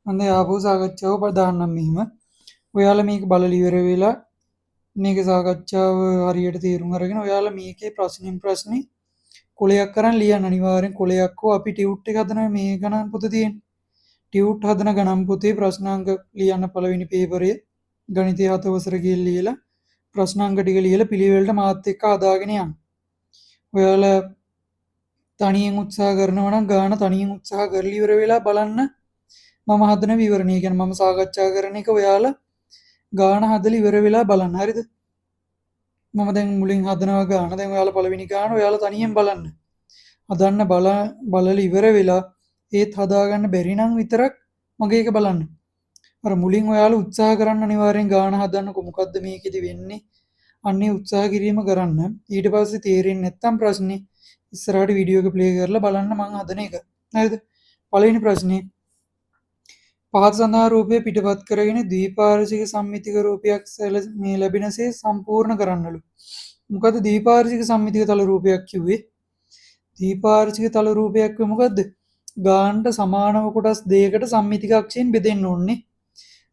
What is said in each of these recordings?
මම දැන් ආපහු සාකච්ඡාව දාන්නම් මෙහිම. ඔයාලා මේක බලලා ඉවර වෙලා මේක සාකච්ඡාව හරියට තේරුම් අරගෙන ඔයාලා මේකේ ප්‍රශ්නෙන් ප්‍රශ්නේ කොලයක් අරන් ලියන්න. අනිවාර්යෙන් කොලයක් හෝ අපි ටියුට් එක හදන මේ ගණන් පොත තියෙන. ටියුට් හදන ගණන් පොතේ ප්‍රශ්නාංක ලියන්න පළවෙනි පේපරේ ගණිතය හත වසර කියලා ලියලා ප්‍රශ්නාංක ටික ලියලා පිළිවෙලට මාත් එක්ක හදාගෙන යන්න. ඔයාලා තනියෙන් උත්සාහ කරනවා නම් ගාන තනියෙන් උත්සාහ කරලා ඉවර වෙලා බලන්න මම හදන විවරණය. ඒ කියන්නේ මම සාකච්ඡා කරන එක ඔයාලා ගාන හදලා ඉවර වෙලා බලන්න. හරිද? මම දැන් මුලින් හදනවා ගාන. දැන් ඔයාලා පළවෙනි ගාන ඔයාලා තනියෙන් බලන්න. හදන්න බලලා ඉවර වෙලා ඒත් හදාගන්න බැරි නම් විතරක් මගේ එක බලන්න. අර මුලින් ඔයාලා උත්සාහ කරන්න අනිවාර්යෙන් ගාන හදන්නකො මොකද්ද මේකෙදි වෙන්නේ? අන්නේ උත්සාහ කිරීම කරන්න. ඊට පස්සේ තේරෙන්නේ නැත්තම් ප්‍රශ්නේ ඉස්සරහට වීඩියෝ එක ප්ලේ කරලා බලන්න මං හදන එක. හරිද? පළවෙනි ප්‍රශ්නේ පහත සඳහා රූපය පිටපත් කරගෙන ද්විපාර්ශ්වික සම්මිතික රූපයක් මේ ලැබෙනසේ සම්පූර්ණ කරන්නලු. මොකද්ද ද්විපාර්ශ්වික සම්මිතික තල රූපයක් කිව්වේ? ද්විපාර්ශ්වික තල රූපයක් කිව්වේ මොකද්ද? ගානට සමානව කොටස් දෙකකට සම්මිතික අක්ෂයෙන් බෙදෙන්න ඕනේ.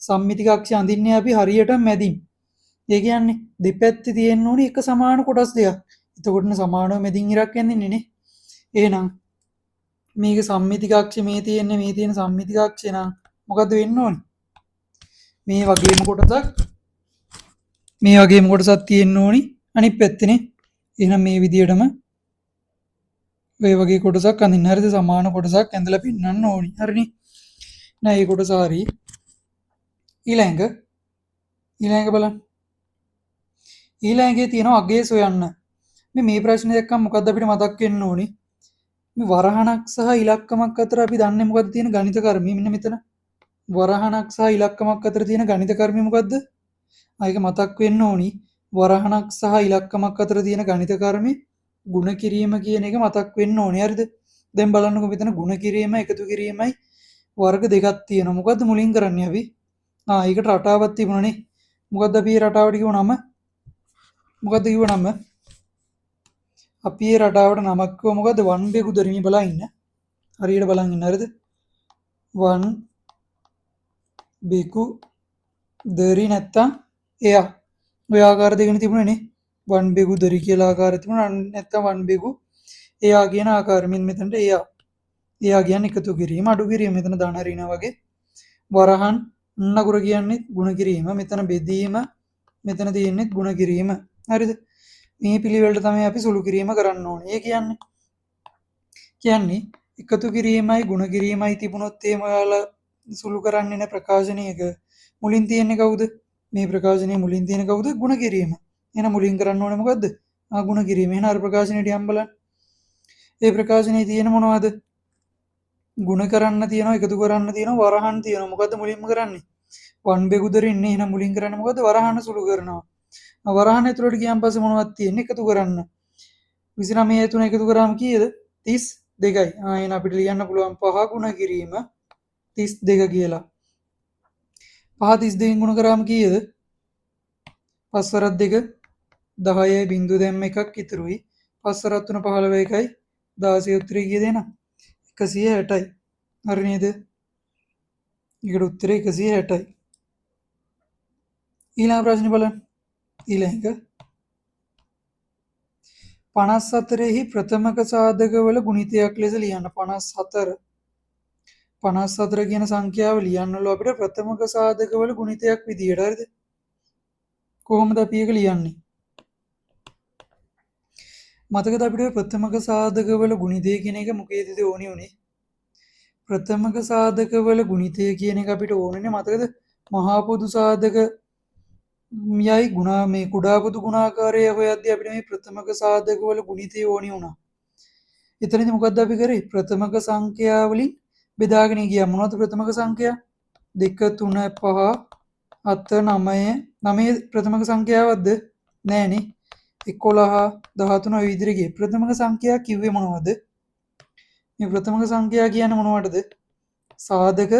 සම්මිතික අක්ෂය අඳින්නේ අපි හරියට මැදින්. ඒ කියන්නේ දෙපැත්තේ තියෙන්න ඕනේ එක සමාන කොටස් දෙකක්. එතකොටනේ සමානව මැදින් ඉරක් ඇඳින්නේ නේ. එහෙනම් මේක සම්මිතික අක්ෂය මේ තියෙන්නේ මේ තියෙන සම්මිතික අක්ෂය නම් මොකද්ද වෙන්න ඕනේ? මේ වගේම කොටසක් මේ වගේම කොටසක් තියෙන්න ඕනි අනිත් පැත්තේනේ. එහෙනම් මේ විදියටම ඔය වගේ කොටසක් අඳින්න. හරිද? සමාන කොටසක් ඇඳලා පෙන්වන්න ඕනි. හරිනේ? නෑ ඒ කොටස හරි. ඊළඟ ඊළඟ බලන්න. ඊළඟේ තියෙනවා අගය සොයන්න. මේ ප්‍රශ්නේ දැක්කම මොකද්ද අපිට මතක් වෙන්න ඕනි? මේ වරහණක් සහ ඉලක්කමක් අතර අපි දන්නේ මොකද්ද තියෙන ගණිත කර්මය? මෙන්න මෙතන වරහණක් සහ ඉලක්කමක් අතර තියෙන ගණිත කර්මය මොකද්ද? ආ ඒක මතක් වෙන්න ඕනි. වරහණක් සහ ඉලක්කමක් අතර තියෙන ගණිත කර්මය ගුණ කිරීම කියන එක මතක් වෙන්න ඕනි. හරිද? දැන් බලන්නකෝ මෙතන ගුණ කිරීම එකතු කිරීමයි වර්ග දෙකක් තියෙනවා. මොකද්ද මුලින් කරන්නේ අපි? ආ ඒකට රටාවක් තිබුණානේ. මොකද්ද අපි ඒ රටාවට කිව්ව නම? මොකද්ද කිව්ව නම? අපි ඒ රටාවට නමක් කිව්වා මොකද්ද? වන් බෙකුදරි. මේ බලන් ඉන්න. හරියට බලන් ඉන්න. හරිද? වන් බෙකු දරි නැත්තම් එයා. ඔය ආකාර දෙකනේ තිබුණේ නේ. වන් බෙකු දරි කියලා ආකාරය තිබුණා. නැත්තම් වන් බෙකු එයා කියන ආකාරෙ. මෙන්න මෙතනට එයා. එයා කියන්නේ එකතු කිරීම අඩු කිරීම. මෙතන ධන ඍණ වගේ. වරහන් නගුර කියන්නේ ගුණ කිරීම. මෙතන බෙදීම. මෙතන තියෙන්නේ ගුණ කිරීම. හරිද? මේ පිළිවෙලට තමයි අපි සුළු කිරීම කරන්න ඕනේ. ඒ කියන්නේ එකතු කිරීමයි ගුණ කිරීමයි තිබුණොත් එහෙම ඔයාලා සුළු කරන්නේ නැ ප්‍රකාශනයක. මුලින් තියෙන්නේ කවුද? මේ ප්‍රකාශනයේ මුලින් තියෙන කවුද? ගුණ කිරීම. එහෙනම් මුලින් කරන්න ඕනේ මොකද්ද? ආ ගුණ කිරීම. එහෙනම් අර ප්‍රකාශනයට යම් බලන්න. ඒ ප්‍රකාශනයේ තියෙන මොනවද? ගුණ කරන්න තියෙනවා, එකතු කරන්න තියෙනවා, වරහන් තියෙනවා. මොකද්ද මුලින්ම කරන්නේ? වන් බෙකුදරින්නේ. එහෙනම් මුලින් කරන්නේ මොකද්ද? වරහන සුළු කරනවා. වරහන ඇතුළට ගියන් පස්සේ මොනවද තියෙන්නේ? එකතු කරන්න. 29 3 එකතු කරාම කීයද? 32යි. ආ එහෙනම් අපිට ලියන්න පුළුවන් 5 ගුණ කිරීම 32 කියලා. 5 32 ගුණ කරාම කීයද? 5 වරක් 2 10යි බිංදු දැම්ම එකක් ඉතුරුයි. 5 වරක් 3 15 1යි 16 උත්තරේ කීයද එහෙනම්? 160යි. හරි නේද? ඒකට උත්තරේ 160යි. ඊළඟ ප්‍රශ්නේ බලන්න. ඊළඟ එක 54 ප්‍රථමක සාධකවල ගුණිතයක් ලෙස ලියන්න. 54 54 කියන සංඛ්‍යාව ලියන්නලු අපිට ප්‍රථමක සාධකවල ගුණිතයක් විදියට. හරිද? කොහොමද අපි ඒක ලියන්නේ? මතකද අපිට ප්‍රථමක සාධකවල ගුණිතය කියන එක මොකේදද ඕනි උනේ? ප්‍රථමක සාධකවල ගුණිතය කියන එක අපිට ඕනනේ මතකද? මහා පොදු සාධක යයි ගුණා මේ කුඩා පොදු ගුණාකාරය හොයද්දී අපිට මේ ප්‍රථමක සාධකවල ගුණිතය ඕනි වුණා. එතනදී මොකද්ද අපි කරේ? ප්‍රථමක සංඛ්‍යා වලින් බෙදාගෙන ගියා. මොනවද ප්‍රථමක සංඛ්‍යා? 2 3 5 7 9 9 ප්‍රථමක සංඛ්‍යාවක්ද? නෑනේ. 11 13 ඔය විදිහට ගියේ. ප්‍රථමක සංඛ්‍යා කිව්වේ මොනවද? මේ ප්‍රථමක සංඛ්‍යා කියන්නේ මොනවටද? සාධක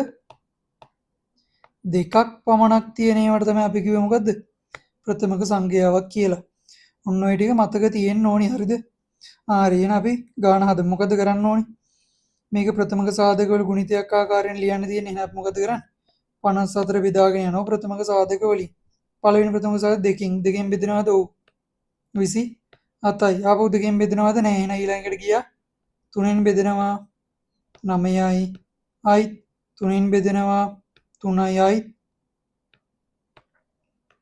දෙකක් පමණක් තියෙන ඒවට තමයි අපි කිව්වේ මොකද්ද? ප්‍රථමක සංඛ්‍යාවක් කියලා. ඔන්න ඔය ටික මතක තියෙන්න ඕනි. හරිද? ආ හරි. එහෙනම් අපි ගාන හදමු. මොකද්ද කරන්න ඕනි? මේක ප්‍රථමක සාධක වල ගුණිතයක් ආකාරයෙන් ලියන්න තියෙන්නේ. එහෙනම් අපි මොකද කරන්නේ? 54 බෙදාගෙන යනවා ප්‍රථමක සාධක වලින්. පළවෙනි ප්‍රථමක සාධක දෙකෙන් දෙකෙන් බෙදනවද? ඔව්. 27යි. ආපහු දෙකෙන් බෙදනවද? නෑ. එහෙනම් ඊළඟට ගියා තුනෙන් බෙදෙනවා 9යි. ආයිත් තුනෙන් බෙදෙනවා 3යි. ආයිත්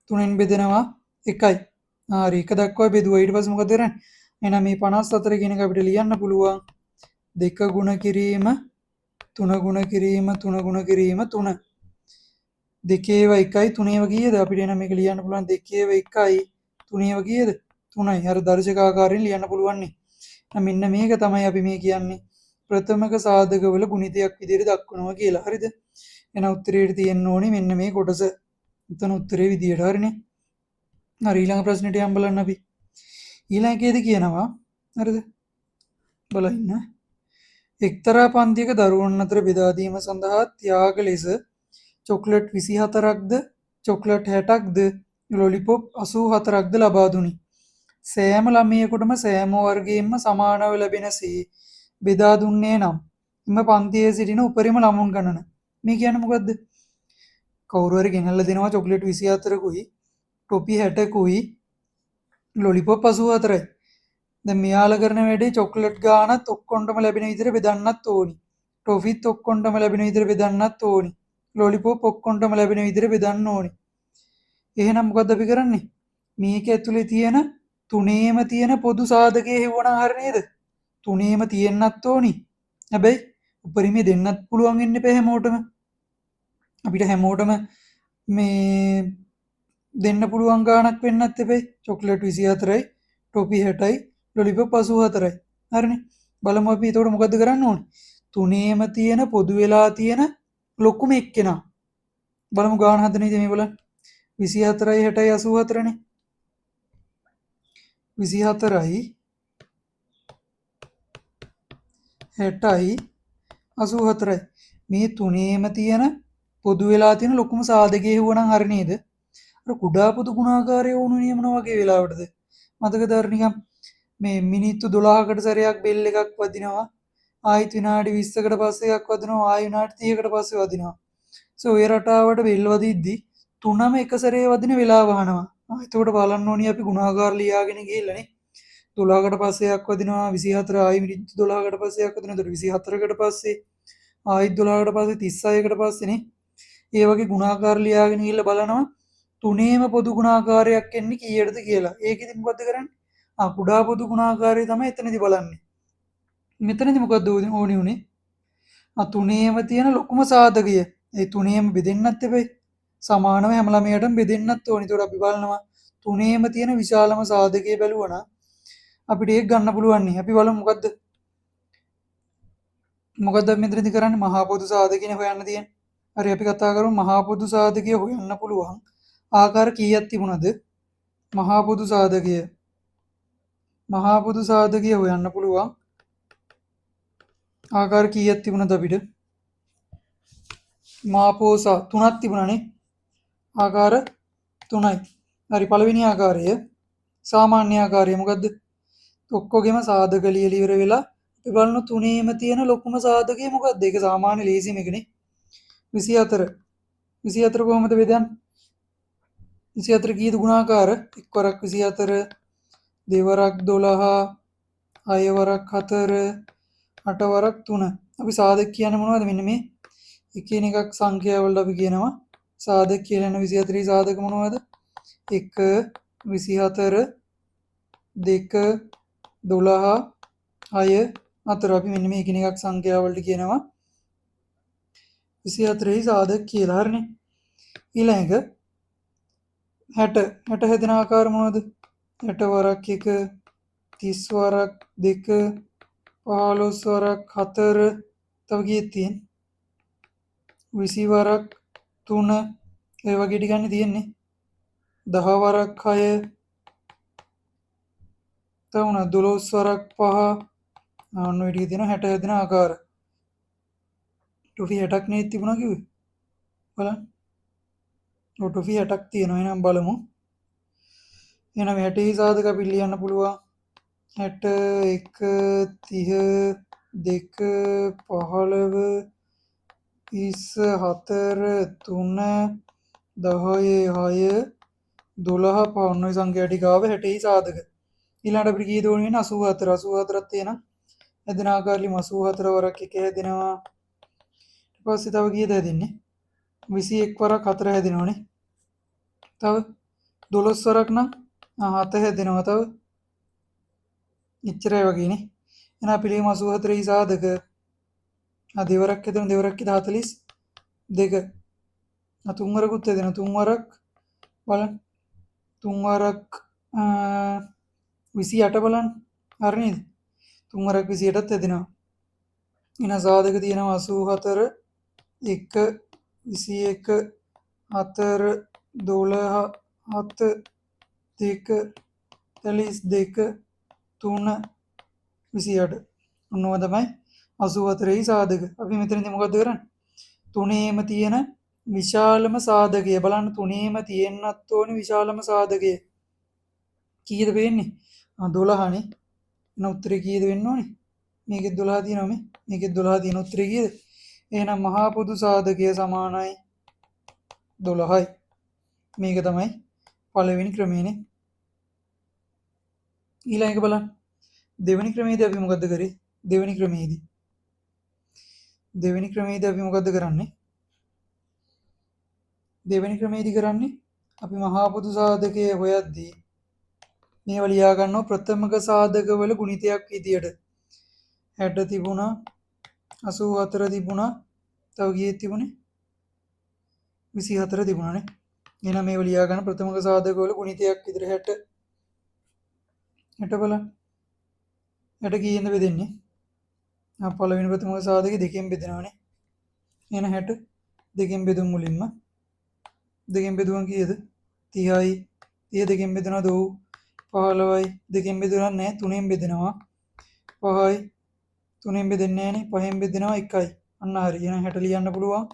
තුනෙන් බෙදෙනවා 1යි. හරි, එක දක්වා බෙදුවා. ඊට පස්සේ මොකද කරන්නේ? එහෙනම් මේ 54 කියන එක අපිට ලියන්න පුළුවන් 2 ගුණ කිරීම 3 ගුණ කිරීම 3 ගුණ කිරීම 3. දෙකේව 1යි තුනේව කීයද? අපිට එහෙනම් මේක ලියන්න පුළුවන් දෙකේව 1යි තුනේව කීයද? 3යි. අර දර්ශක ආකාරයෙන් ලියන්න පුළුවන් නේ. එහෙනම් මෙන්න මේක තමයි අපි මේ කියන්නේ ප්‍රථමක සාධකවල ගුණිතයක් විදිහට දක්වනවා කියලා. හරිද? එහෙනම් උත්තරේට තියෙන්න ඕනේ මෙන්න මේ කොටස. එතන උත්තරේ විදියට. හරිනේ? හරි, ඊළඟ ප්‍රශ්නෙට යන්න බලන්න අපි. ඊළඟ එකේදී කියනවා හරිද? බලන්න. එක්තරා පන්තියක දරුවන් අතර බෙදා දීම සඳහා ත්‍යාග ලෙස චොක්ලට් 24ක්ද චොක්ලට් 60ක්ද ලොලිපොප් 84ක්ද ලබා දුනි. සෑම ළමයෙකුටම සෑම වර්ගයෙන්ම සමානව ලැබෙනසේ බෙදා දුන්නේ නම් එම පන්තියේ සිටින උපරිම ළමුන් ගණන. මේ කියන්නේ මොකද්ද? කවුරු හරි ගෙනල්ලා දෙනවා චොක්ලට් 24කුයි ටොපි 60කුයි ලොලිපොප් 84යි. දැන් මෙයාලා කරන වැඩේ චොක්ලට් ගානත් ඔක්කොන්ටම ලැබෙන විදිහට බෙදන්නත් ඕනි. ටොෆිත් ඔක්කොන්ටම ලැබෙන විදිහට බෙදන්නත් ඕනි. ලොලිපොප් ඔක්කොන්ටම ලැබෙන විදිහට බෙදන්න ඕනි. එහෙනම් මොකද්ද අපි කරන්නේ? මේක ඇතුලේ තියෙන තුනේම තියෙන පොදු සාධකයේ හෙව්වනම් හරි නේද? තුනේම තියෙන්නත් ඕනි. හැබැයි උපරිමේ දෙන්නත් පුළුවන් වෙන්න එපා හැමෝටම. අපිට හැමෝටම මේ දෙන්න පුළුවන් ගාණක් වෙන්නත් එපේ. Chocolate 24යි, ටොපි 60යි, lollipop 84යි. හරිනේ. බලමු අපි එතකොට මොකද්ද කරන්න ඕනේ? තුනේම තියෙන පොදු වෙලා තියෙන ලොකුම එක්කෙනා. බලමු ගාණ හදන විදිහ මේ බලන්න. 24යි 60යි 84නේ. 24යි 60යි 84යි. මේ තුනේම තියෙන පොදු වෙලා තියෙන ලොකුම සාධකයේ හෙව්වනම් හරි නේද? අර කුඩා පොදු ගුණාකාරය වුණු නියම මොන වගේ වෙලාවටද? මතකද අර නිකන් මේ මිනිත්තු 12කට සැරයක් බෙල් එකක් වදිනවා. ආයිත් විනාඩි 20කට පස්සේ එකක් වදිනවා. ආයි විනාඩි 30කට පස්සේ වදිනවා. සෝ ඔය රටාවට බෙල් වදිද්දි තුනම එක සැරේ වදින වෙලාව අහනවා. එතකොට බලන්න ඕනි අපි ගුණාකාර ලියාගෙන ගිහිල්ලා නේ. 12කට පස්සේ එකක් වදිනවා, 24 ආයි මිනිත්තු 12කට පස්සේ එකක් වදිනවා. එතකොට 24කට පස්සේ ආයිත් 12කට පස්සේ 36කට පස්සේ නේ. ඒ වගේ ගුණාකාර ලියාගෙන ගිහිල්ලා බලනවා තුනේම පොදු ගුණාකාරයක් එන්නේ කීයටද කියලා. ඒකෙදි මොකද්ද කරන්නේ? කුඩා පොදු ගුණාකාරය තමයි එතනදි බලන්නේ. මෙතනදි මොකද්ද ඕනි උනේ? තුනේම තියෙන ලොකුම සාධකය. ඒ තුනේම බෙදෙන්නත් එපේ. සමානව හැම ළමයාටම බෙදෙන්නත් ඕනි. ඒතකොට අපි බලනවා තුනේම තියෙන විශාලම සාධකය බැලුවා නම් අපිට ඒක ගන්න පුළුවන් නේ. අපි බලමු මොකද්ද? මොකද්ද අපි මෙතනදි කරන්නේ? මහා පොදු සාධකයනේ හොයන්න තියෙන්නේ. හරි, අපි කතා කරමු මහා පොදු සාධකය හොයන්න පුළුවන් ආකාර කීයක් තිබුණද? මහා පොදු සාධකය. මහා පොදු සාධකය හොයන්න පුළුවන් ආකාර කීයක් තිබුණද අපිට? මාපෝසා තුනක් තිබුණානේ. ආකාර තුනයි. හරි, පළවෙනි ආකාරය සාමාන්‍ය ආකාරය මොකද්ද? ඔක්කොගෙම සාධක ලියලා ඉවර වෙලා අපි බලන තුනේම තියෙන ලොකුම සාධකය මොකද්ද? ඒක සාමාන්‍ය ලේසිම එකනේ. 24. 24 කොහොමද බෙදන්නේ? 24 කීයද ගුණාකාර? එක් වරක් 24, දෙවරක් 12, හය වරක් 4, අට වරක් 3. අපි සාධක කියන්නේ මොනවද? මෙන්න මේ එකිනෙකක් සංඛ්‍යා වලට අපි කියනවා සාධක කියලා. එන 24 සාධක මොනවද? 1 24 2 12 6 4. අපි මෙන්න මේ එකිනෙකක් සංඛ්‍යා වලට කියනවා 24 සාධක කියලා. හරිනේ. ඊළඟ 60. 60 හැදෙන ආකාර මොනවද? 60 වරක් 1, 30 වරක් 2, 15 වරක් 4, තව කීයක් තියෙන්නේ? 20 වරක් 3, ඒ වගේ ටිකන්නේ තියෙන්නේ. 10 වරක් 6, තව මොනවද? 12 වරක් 5. ඔන්න ඔය ටික තියෙනවා 60 හැදෙන ආකාර. ටොෆි 60ක් නේද තිබුණා කිව්වේ? බලන්න. ඔව්, ටොෆි 60ක් තියෙනවා. එහෙනම් බලමු. එහෙනම් 60 සාධක අපි ලියන්න පුළුවන්. 60 1 30 2 15 24 3 10 6 12 5. ඔන්න ඔය සංඛ්‍යා ටික ආව 60 සාධක. ඊළඟට අපිට කීයද ඕනේ වෙන්නේ? 84. 84ත් එහෙනම් හැදෙන ආකාරෙලිම 84 වරක් එක හැදෙනවා. ඊට පස්සේ තව කීයද හැදෙන්නේ? 21 වරක් 4 හැදෙනවනේ. තව 12 වරක් නම් 7 හැදෙනවා. තව එච්චරයි වගේනේ. එහෙනම් අපි ලියමු 84 සාධක. දෙවරක් හැදෙන, දෙවරක් කිද 42. තුන් වරකුත් හැදෙනවා. තුන් වරක් බලන්න. තුන් වරක් 28 බලන්න. හරි නේද? තුන් වරක් 28ත් හැදෙනවා. එහෙනම් සාධක තියෙනවා 84 1 21 4 12 7 2 42 3 28. ඔන්න ඔය තමයි 84 සාධක. අපි මෙතනදී මොකද්ද කරන්නේ? තුනේම තියෙන විශාලම සාධකය බලන්න. තුනේම තියෙන්නත් ඕනේ විශාලම සාධකය. කීයද වෙන්නේ? 12 නේ. එහෙනම් උත්තරේ කීයද වෙන්න ඕනේ? මේකෙත් 12 තියෙනවා මේ. මේකෙත් 12 තියෙන උත්තරේ කීයද? එහෙනම් මහා පොදු සාධකය සමානයි 12යි. මේක තමයි පළවෙනි ක්‍රමයනේ. ඊළඟ එක බලන්න. දෙවෙනි ක්‍රමයේදී අපි මොකද්ද කරේ? දෙවෙනි ක්‍රමයේදී අපි මොකද්ද කරන්නේ? දෙවෙනි ක්‍රමයේදී කරන්නේ අපි මහා පොදු සාධකය හොයද්දී මේවා ලියා ගන්නවා ප්‍රථමක සාධකවල ගුණිතයක් විදියට. 60 තිබුණා, 84 තිබුණා, තව කීයක් තිබුණේ? 24 තිබුණානේ. එහෙනම් මේවා ලියා ගන්න ප්‍රථමක සාධකවල ගුණිතයක් විදියට 60 60 බලන්න. 60 කීයෙන්ද බෙදෙන්නේ? පළවෙනි ප්‍රථමක සාධකේ දෙකෙන් බෙදෙනවනේ. එහෙනම් 60 දෙකෙන් බෙදුම් මුලින්ම. දෙකෙන් බෙදුවම කීයද? 30යි. 30 දෙකෙන් බෙදෙනවද? ඔව්. 15යි. දෙකෙන් බෙදුණා නෑ, තුනෙන් බෙදෙනවා. 5යි. තුනෙන් බෙදෙන්නේ නෑනේ, පහෙන් බෙදෙනවා 1යි. අන්න හරි. එහෙනම් 60 ලියන්න පුළුවන්.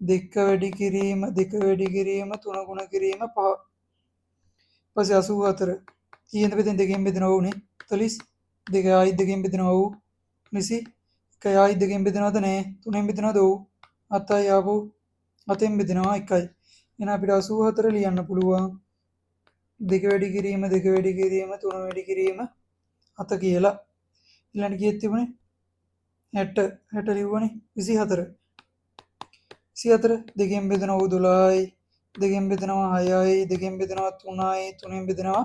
2 වැඩි කිරීම 2 වැඩි කිරීම 3 ගුණ කිරීම 5. ඊපස්සේ 84. කීයෙන්ද බෙදෙන්නේ? දෙකෙන් බෙදෙනවා ඔව්නේ. 42 ආයි දෙකෙන් බෙදෙනවා ඔව්. 21 ආයි දෙකෙන් බෙදෙනවද? නෑ. තුනෙන් බෙදෙනවද? ඔව්. 7යි ආපහු 7න් බෙදෙනවා 1යි. එහෙනම් අපිට 84 ලියන්න පුළුවන්. 2 වැඩි කිරීම 2 වැඩි කිරීම 3 වැඩි කිරීම 7 කියලා. ඊළඟට කීයක් තිබුණේ? 60. 60 ලිව්වනේ. 24. 24 දෙකෙන් බෙදෙනවා 12යි. දෙකෙන් බෙදෙනවා 6යි. දෙකෙන් බෙදෙනවා 3යි. තුනෙන් බෙදෙනවා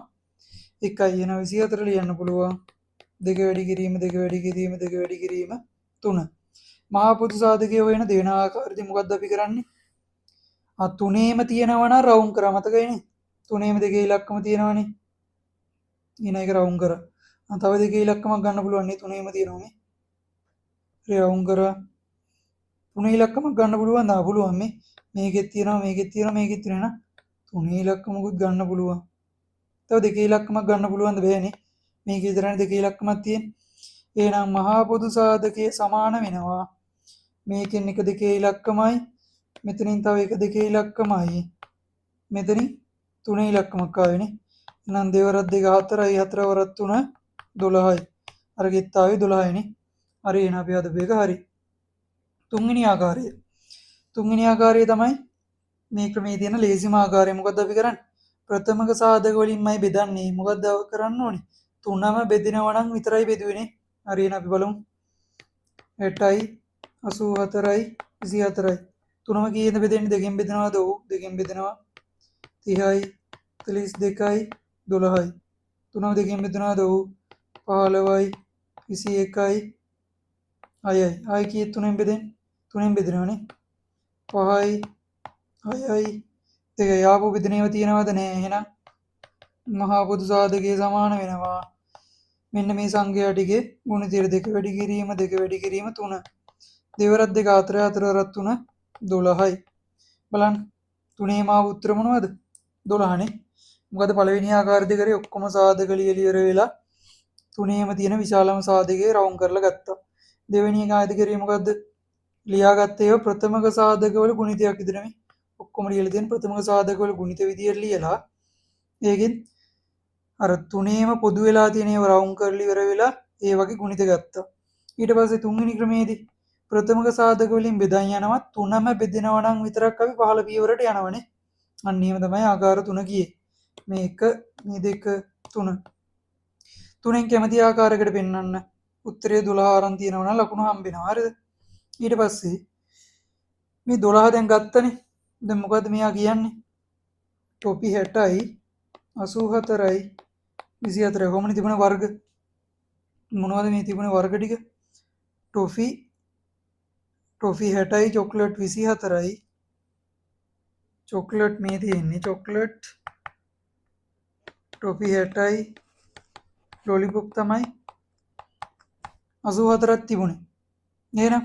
1යි. එහෙනම් 24 ලියන්න පුළුවන්. 2 වැඩි කිරීම 2 වැඩි කිරීම 2 වැඩි කිරීම 3. මහා පොදු සාධකය හොයන දෙවන ආකාරෙදි මොකද්ද අපි කරන්නේ? තුනේම තියෙනවා නම් රවුම් කරා මතකයිනේ. තුනේම දෙකේ ඉලක්කම තියෙනවනේ. එන එක රවුම් කරා. තව දෙකේ ඉලක්කමක් ගන්න පුළුවන් නේ, තුනේම තියෙනවා මේ. රවුම් කරා. තුනේ ඉලක්කමක් ගන්න පුළුවන් දා පුළුවන් මේ. මේකෙත් තියෙනවා මේකෙත් තියෙනවා මේකෙත් තියෙනවා නේද? තුනේ ඉලක්කමකුත් ගන්න පුළුවන්. තව දෙකේ ඉලක්කමක් ගන්න පුළුවන්ද? බෑනේ. මේකේ විතරනේ දෙකේ ඉලක්කමක් තියෙන්නේ. එහෙනම් මහා පොදු සාධකයේ සමාන වෙනවා. මේකෙන් එක දෙකේ ඉලක්කමයි, මෙතනින් තව එක දෙකේ ඉලක්කමයි, මෙතනින් තුනේ ඉලක්කමක් ආවේනේ. එහෙනම් දෙවරක් දෙක 4යි, හතර වරක් 3 12යි. අරගෙත් ආවේ 12යිනේ. හරි, එහෙනම් අපි හදපු එක හරි. තුන්වෙනි ආකාරය. තුන්වෙනි ආකාරය තමයි මේ ක්‍රමයේ තියෙන ලේසිම ආකාරය. මොකද්ද අපි කරන්නේ? ප්‍රථමක සාධක වලින්මයි බෙදන්නේ. මොකද්ද කරන්න ඕනේ? තුනම බෙදෙනවා නම් විතරයි බෙදුවේ නේ. හරි, එහෙනම් අපි බලමු. 60යි 84යි 24යි. තුනම කීයෙන්ද බෙදෙන්නේ? දෙකෙන් බෙදෙනවද? ඔව්, දෙකෙන් බෙදෙනවා. 30යි 42යි 12යි. තුනම දෙකෙන් බෙදෙනවද? ඔව්. 15යි 21යි 6යි. ආයි කීයද තුනෙන් බෙදෙන්නේ? තුනෙන් බෙදෙනවනේ. 5යි 6යි 2යි. ආපහු බෙදෙන ඒවා තියෙනවද? නෑ. එහෙනම් මහා පොදු සාධකයේ සමාන වෙනවා. මෙන්න මේ සංඛ්‍යා ටිකේ ගුණිතයට 2 වැඩි කිරීම 2 වැඩි කිරීම 3. දෙවරක් දෙක 4, හතර වරක් 3 12යි. බලන්න තුනේම ආව උත්තර මොනවද? 12නේ. මොකද පළවෙනි ආකාරෙදි කරේ ඔක්කොම සාධක ලියලා ඉවර වෙලා තුනේම තියෙන විශාලම සාධකේ රවුම් කරලා ගත්තා. දෙවෙනි එක ආයෙත් කරේ මොකද්ද? ලියාගත්ත ඒවා ප්‍රථමක සාධකවල ගුණිතයක් විදිහට මේ ඔක්කොම ලියලා තියෙන ප්‍රථමක සාධකවල ගුණිත විදියට ලියලා ඒකෙන් අර තුනේම පොදු වෙලා තියෙන ඒවා රවුම් කරලා ඉවර වෙලා ඒ වගේ ගුණිත ගත්තා. ඊට පස්සේ තුන්වෙනි ක්‍රමයේදී ප්‍රථමක සාධක වලින් බෙදන් යනවා. තුනම බෙදෙනවා නම් විතරක් අපි පහළ පියවරට යනවනේ. අන්න එහෙම තමයි ආකාර තුන ගියේ. මේ 1, මේ 2, 3. තුනෙන් කැමති ආකාරයකට පෙන්වන්න. උත්තරය 12 අරන් තියෙනවා නම් ලකුණු හම්බෙනවා. හරිද? ඊට පස්සේ මේ 12 දැන් ගත්තනේ. දැන් මොකද්ද මෙයා කියන්නේ? ටොපි 60යි 84යි 24යි. කොහොමද තිබුණ වර්ග? මොනවද මේ තිබුණේ වර්ග ටික? ටොෆි 60යි චොක්ලට් 24යි. චොක්ලට් මේ තියෙන්නේ චොක්ලට් ටොෆි 60යි ලොලිපොප් තමයි 84ක් තිබුණේ. එහෙනම්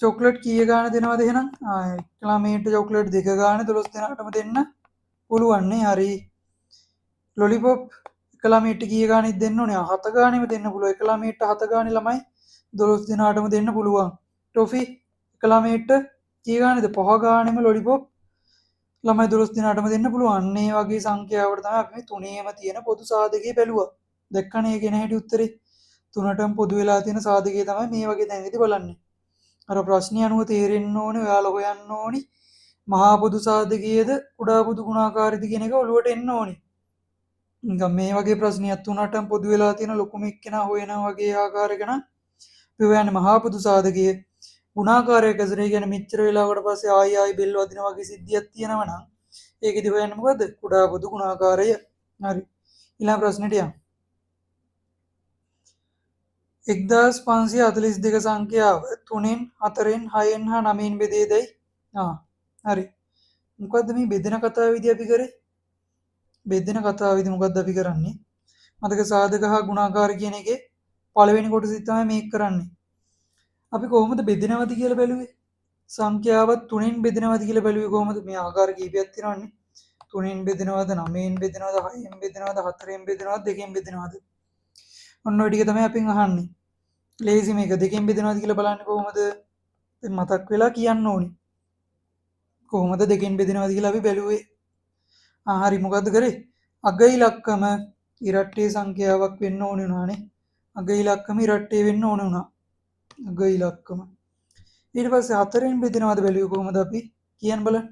චොක්ලට් කීය ගාන දෙනවද එහෙනම්? එක ළමයට චොක්ලට් දෙක ගාන 12 දෙනාටම දෙන්න පුළුවන් නේ. හරි. ලොලිපොප් එක ළමයට කීය ගානෙත් දෙන්න ඕනේ? හත ගානෙම දෙන්න පුළුවන්. එක ළමයට හත ගානේ ළමයි 12 දෙනාටම දෙන්න පුළුවන්. ටොෆි එක ළමයට කී ගානේද? පහ ගානෙම ලොලිපොප් ළමයි 12 දෙනාටම දෙන්න පුළුවන්. අන්න ඒ වගේ සංඛ්‍යාවට තමයි අපි මේ තුනේම තියෙන පොදු සාධකය බැලුවා. දැක්කනේ ඒක එන හැටි උත්තරේ. තුනටම පොදු වෙලා තියෙන සාධකය තමයි මේ වගේ තැනකදී බලන්නේ. අර ප්‍රශ්නේ අනුව තේරෙන්න ඕනේ, ඔයාලා හොයන්න ඕනි. මහා පොදු සාධකයේද කුඩා පොදු ගුණාකාරයද කියන එක ඔළුවට එන්න ඕනි. නිකන් මේ වගේ ප්‍රශ්නයක් තුනටම පොදු වෙලා තියෙන ලොකුම එක්කෙනා හොයනවා වගේ ආකාරයක නම් අපි හොයන්නේ මහා පොදු සාධකයේ ගුණාකාරයක් ඇසුරේ කියන්නේ මෙච්චර වෙලාවකට පස්සේ ආයි ආයි බෙල් වදින වගේ සිද්ධියක් තියෙනවා නම් ඒකෙදි හොයන්නේ මොකද්ද? කුඩා පොදු ගුණාකාරය. හරි. ඊළඟ ප්‍රශ්නෙට යමු. 1542 සංඛ්‍යාව 3න් 4න් 6න් හා 9න් බෙදේදයි. හරි. මොකද්ද මේ බෙදෙන කතාවේදී අපි කරේ? බෙදෙන කතාවේදී මොකද්ද අපි කරන්නේ? මතක සාධක හා ගුණාකාර කියන එකේ පළවෙනි කොටසෙදි තමයි මේක කරන්නේ. අපි කොහොමද බෙදෙනවද කියලා බැලුවේ? සංඛ්‍යාවත් 3න් බෙදෙනවද කියලා බැලුවේ කොහොමද? මේ ආකාර කීපයක් තියෙනවනේ. 3න් බෙදෙනවද, 9න් බෙදෙනවද, 6න් බෙදෙනවද, 4න් බෙදෙනවද, 2න් බෙදෙනවද? ඔන්න ඔය ටික තමයි අපෙන් අහන්නේ. ලේසි මේක. 2න් බෙදෙනවද කියලා බලන්නේ කොහොමද? දැන් මතක් වෙලා කියන්න ඕනි. කොහොමද 2න් බෙදෙනවද කියලා අපි බැලුවේ? හරි. මොකද්ද කරේ? අග ඉලක්කම ඉරට්ටේ සංඛ්‍යාවක් වෙන්න ඕනේ වුණානේ. අග ඉලක්කම ඉරට්ටේ වෙන්න ඕනේ වුණා. අග ඉලක්කම. ඊට පස්සේ 4න් බෙදෙනවද බැලුවේ කොහොමද අපි? කියන්න බලන්න.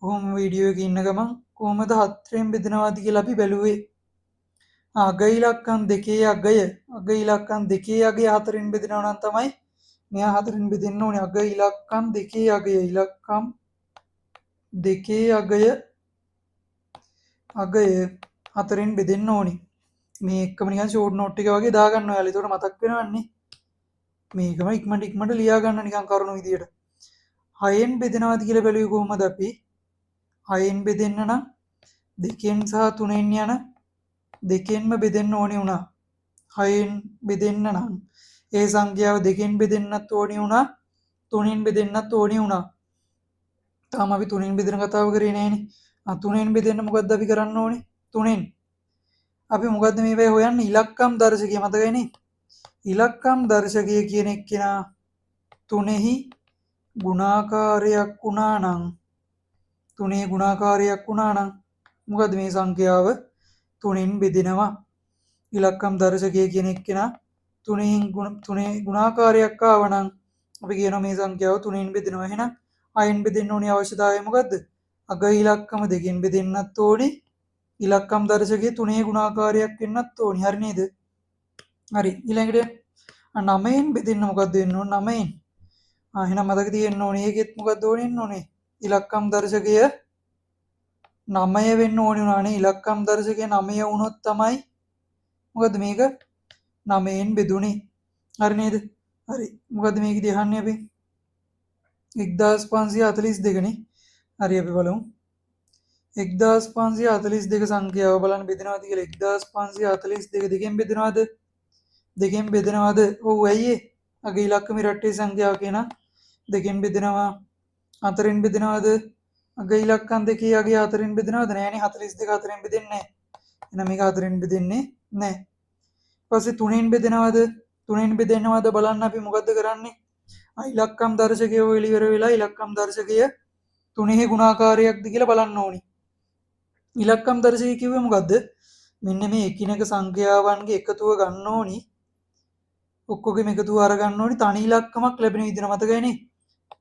කොහොම වීඩියෝ එකේ ඉන්න ගමන් කොහොමද 4න් බෙදෙනවද කියලා අපි බැලුවේ? අග ඉලක්කම් දෙකේ අගය, අග ඉලක්කම් දෙකේ අගය 4න් බෙදෙනවා නම් තමයි මෙයා 4න් බෙදෙන්න ඕනේ. අග ඉලක්කම් දෙකේ අගය, ඉලක්කම් දෙකේ අගය, අගය 4න් බෙදෙන්න ඕනේ. මේ එක්කම නිකන් ෂෝට් නෝට් එක වගේ දාගන්න ඔයාලා. ඒතකොට මතක් වෙනවන්නේ. මේකම ඉක්මනට ඉක්මනට ලියා ගන්න නිකන් කරුණු විදියට. 6න් බෙදෙනවද කියලා බැලුවේ කොහොමද අපි? 6න් බෙදෙන්න නම් 2න් සහ 3න් යන දෙකෙන්ම බෙදෙන්න ඕනේ වුණා. 6න් බෙදෙන්න නම් ඒ සංඛ්‍යාව 2න් බෙදෙන්නත් ඕනේ වුණා, 3න් බෙදෙන්නත් ඕනේ වුණා. තාම අපි 3න් බෙදෙන කතාව කරේ නෑනේ. 3න් බෙදෙන්න මොකද්ද අපි කරන්න ඕනේ? 3න් අපි මොකද්ද මේ වෙයි හොයන්නේ? ඉලක්කම් දර්ශකය මතකයිනේ. ඉලක්කම් දර්ශකය කියන එක්කෙනා තුනෙහි ගුණාකාරයක් වුණා නම්, තුනේ ගුණාකාරයක් වුණා නම් මොකද්ද මේ සංඛ්‍යාව 3න් බෙදෙනවා. ඉලක්කම් දර්ශකය කියන එක්කෙනා තුනේ ගුණාකාරයක් ආව නම් අපි කියනවා මේ සංඛ්‍යාව 3න් බෙදෙනවා. එහෙනම් 6න් බෙදෙන්න ඕනේ අවශ්‍යතාවය මොකද්ද? අග ඉලක්කම 2න් බෙදෙන්නත් ඕනේ, ඉලක්කම් දර්ශකයේ තුනේ ගුණාකාරයක් වෙන්නත් ඕනේ. හරි නේද? හරි. ඊළඟට 9න් බෙදෙන්න මොකද්ද වෙන්න ඕනේ? 9න්. එහෙනම් මතක තියෙන්න ඕනේ ඒකෙත් මොකද්ද ඕනේ වෙන්න ඕනේ? ඉලක්කම් දර්ශකය 9 වෙන්න ඕනේ වුණානේ. ඉලක්කම් දර්ශකය 9 වුණොත් තමයි මොකද්ද මේක 9න් බෙදුනේ. හරි නේද? හරි. මොකද්ද මේකදී අහන්නේ අපි? 1542 නේ. හරි අපි බලමු. 1542 සංඛ්‍යාව බලන්න බෙදෙනවද කියලා. 1542 දෙකෙන් බෙදෙනවද? දෙකෙන් බෙදෙනවද? ඔව්. ඇයි ඒ? අග ඉලක්කම ඉරට්ටේ සංඛ්‍යාව කියන දෙකෙන් බෙදෙනවා. හතරෙන් බෙදෙනවද? අග ඉලක්කම් දෙකේ අගය හතරෙන් බෙදෙනවද? නෑනේ. 42 හතරෙන් බෙදෙන්නේ නෑ. එහෙනම් මේක හතරෙන් බෙදෙන්නේ නෑ. ඊපස්සේ තුනෙන් බෙදෙනවද? තුනෙන් බෙදෙනවද බලන්න අපි මොකද්ද කරන්නේ? ඉලක්කම් දර්ශකය ඔය ඉවර වෙලා ඉලක්කම් දර්ශකය තුනෙහි ගුණාකාරයක්ද කියලා බලන්න ඕනි. ඉලක්කම් දර්ශකය කිව්වේ මොකද්ද? මෙන්න මේ එකිනෙක සංඛ්‍යාවන්ගේ එකතුව ගන්න ඕනි. ඔක්කොගෙම එකතුව අරගන්න ඕනි තනි ඉලක්කමක් ලැබෙන විදිහට මතකයිනේ.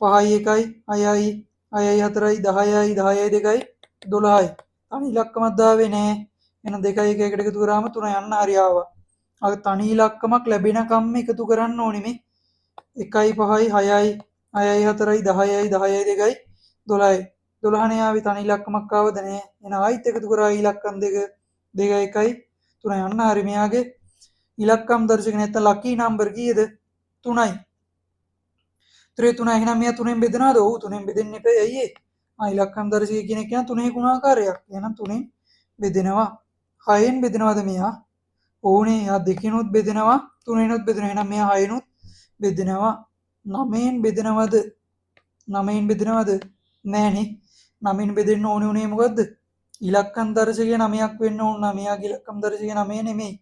5යි 1යි 6යි 6යි 4යි 10යි 10යි 2යි 12යි. තනි ඉලක්කමක් දාවේ නෑ. එහෙනම් 2යි 1 එකට එකතු කරාම 3 යන්න හරි ආවා. අර තනි ඉලක්කමක් ලැබෙනකම්ම එකතු කරන්න ඕනි මේ. 1යි 5යි 6යි 6යි 4යි 10යි 10යි 2යි 12යි. 12නේ ආවේ තනි ඉලක්කමක් ආවද නෑ. එහෙනම් ආයිත් එකතු කරා ඉලක්කම් දෙක 2 1යි 3 යන්න හරි. මෙයාගේ ඉලක්කම් දර්ශක නැත්තම් ලකී නම්බර් කීයද? 3යි. උත්තරේ 3යි. එහෙනම් මෙයා 3ෙන් බෙදනවද? ඔව් 3ෙන් බෙදෙන්න එපා. ඇයි ඒ? ආ ඉලක්කම් දර්ශකය කියන එක කියන්නේ 3 ගුණාකාරයක්. එහෙනම් 3ෙන් බෙදෙනවා. 6ෙන් බෙදෙනවද මෙයා? ඕනේ. එයා 2කිනුත් බෙදෙනවා 3ෙනුත් බෙදෙනවා. එහෙනම් මෙයා 6ෙනුත් බෙදෙනවා. 9ෙන් බෙදෙනවද? 9ෙන් බෙදෙනවද? නෑනේ. 9ෙන් බෙදෙන්න ඕනේ උනේ මොකද්ද? ඉලක්කම් දර්ශකය 9ක් වෙන්න ඕන නම් මෙයාගේ ඉලක්කම් දර්ශකය 9 නෙමෙයි.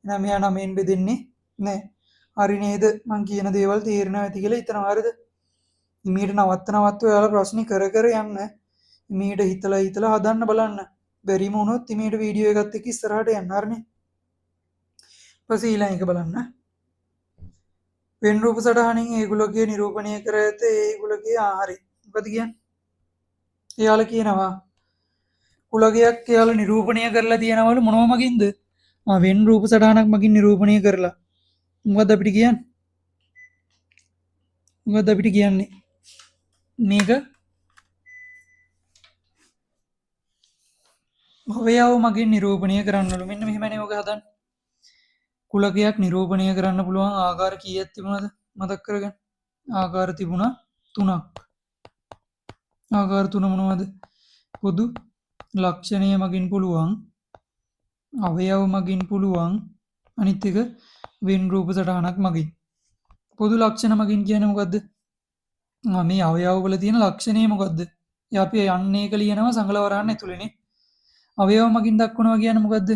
එහෙනම් මෙයා 9ෙන් බෙදෙන්නේ නෑ. හරි නේද? මං කියන දේවල් තේරෙනවා ඇති කියලා හිතනවා. හරිද? හිමීට නවත්ත නවත්ත ඔයාලා ප්‍රශ්නේ කර කර යන්න. හිමීට හිතලා හිතලා හදන්න බලන්න. බැරිම වුණොත් හිමීට වීඩියෝ එකත් එක්ක ඉස්සරහට යන්න. හරිනේ? ඊපස්සේ ඊළඟ එක බලන්න. වෙන් රූප සටහනින් ඒ ගුලකය නිරූපණය කර ඇත. ඒ ගුලකය හරි. මොකද කියන්නේ? එයාලා කියනවා කුලකයක් එයාලා නිරූපණය කරලා තියෙනවලු මොනව මගින්ද? වෙන් රූප සටහනක් මගින් නිරූපණය කරලා. මොකද්ද අපිට කියන්නේ? මොකද්ද අපිට කියන්නේ? මේක අවයව මගින් නිරූපණය කරන්නලු. මෙන්න මෙහෙමනේ ඔක හදන්නේ. කුලකයක් නිරූපණය කරන්න පුළුවන් ආකාර කීයක් තිබුණාද? මතක් කරගන්න. ආකාර තිබුණා 3ක්. ආකාර තුන මොනවද? පොදු ලක්ෂණය මගින් පුළුවන්, අවයව මගින් පුළුවන්, අනිත් එක වෙන් රූප සටහනක් මගින්. පොදු ලක්ෂණ මගින් කියන්නේ මොකද්ද? මේ අවයව වල තියෙන ලක්ෂණය මොකද්ද? ඒ අපි යන්නේ එක ලියනවා සංගල වරහන් ඇතුලේනේ. අවයව මගින් දක්වනවා කියන්නේ මොකද්ද?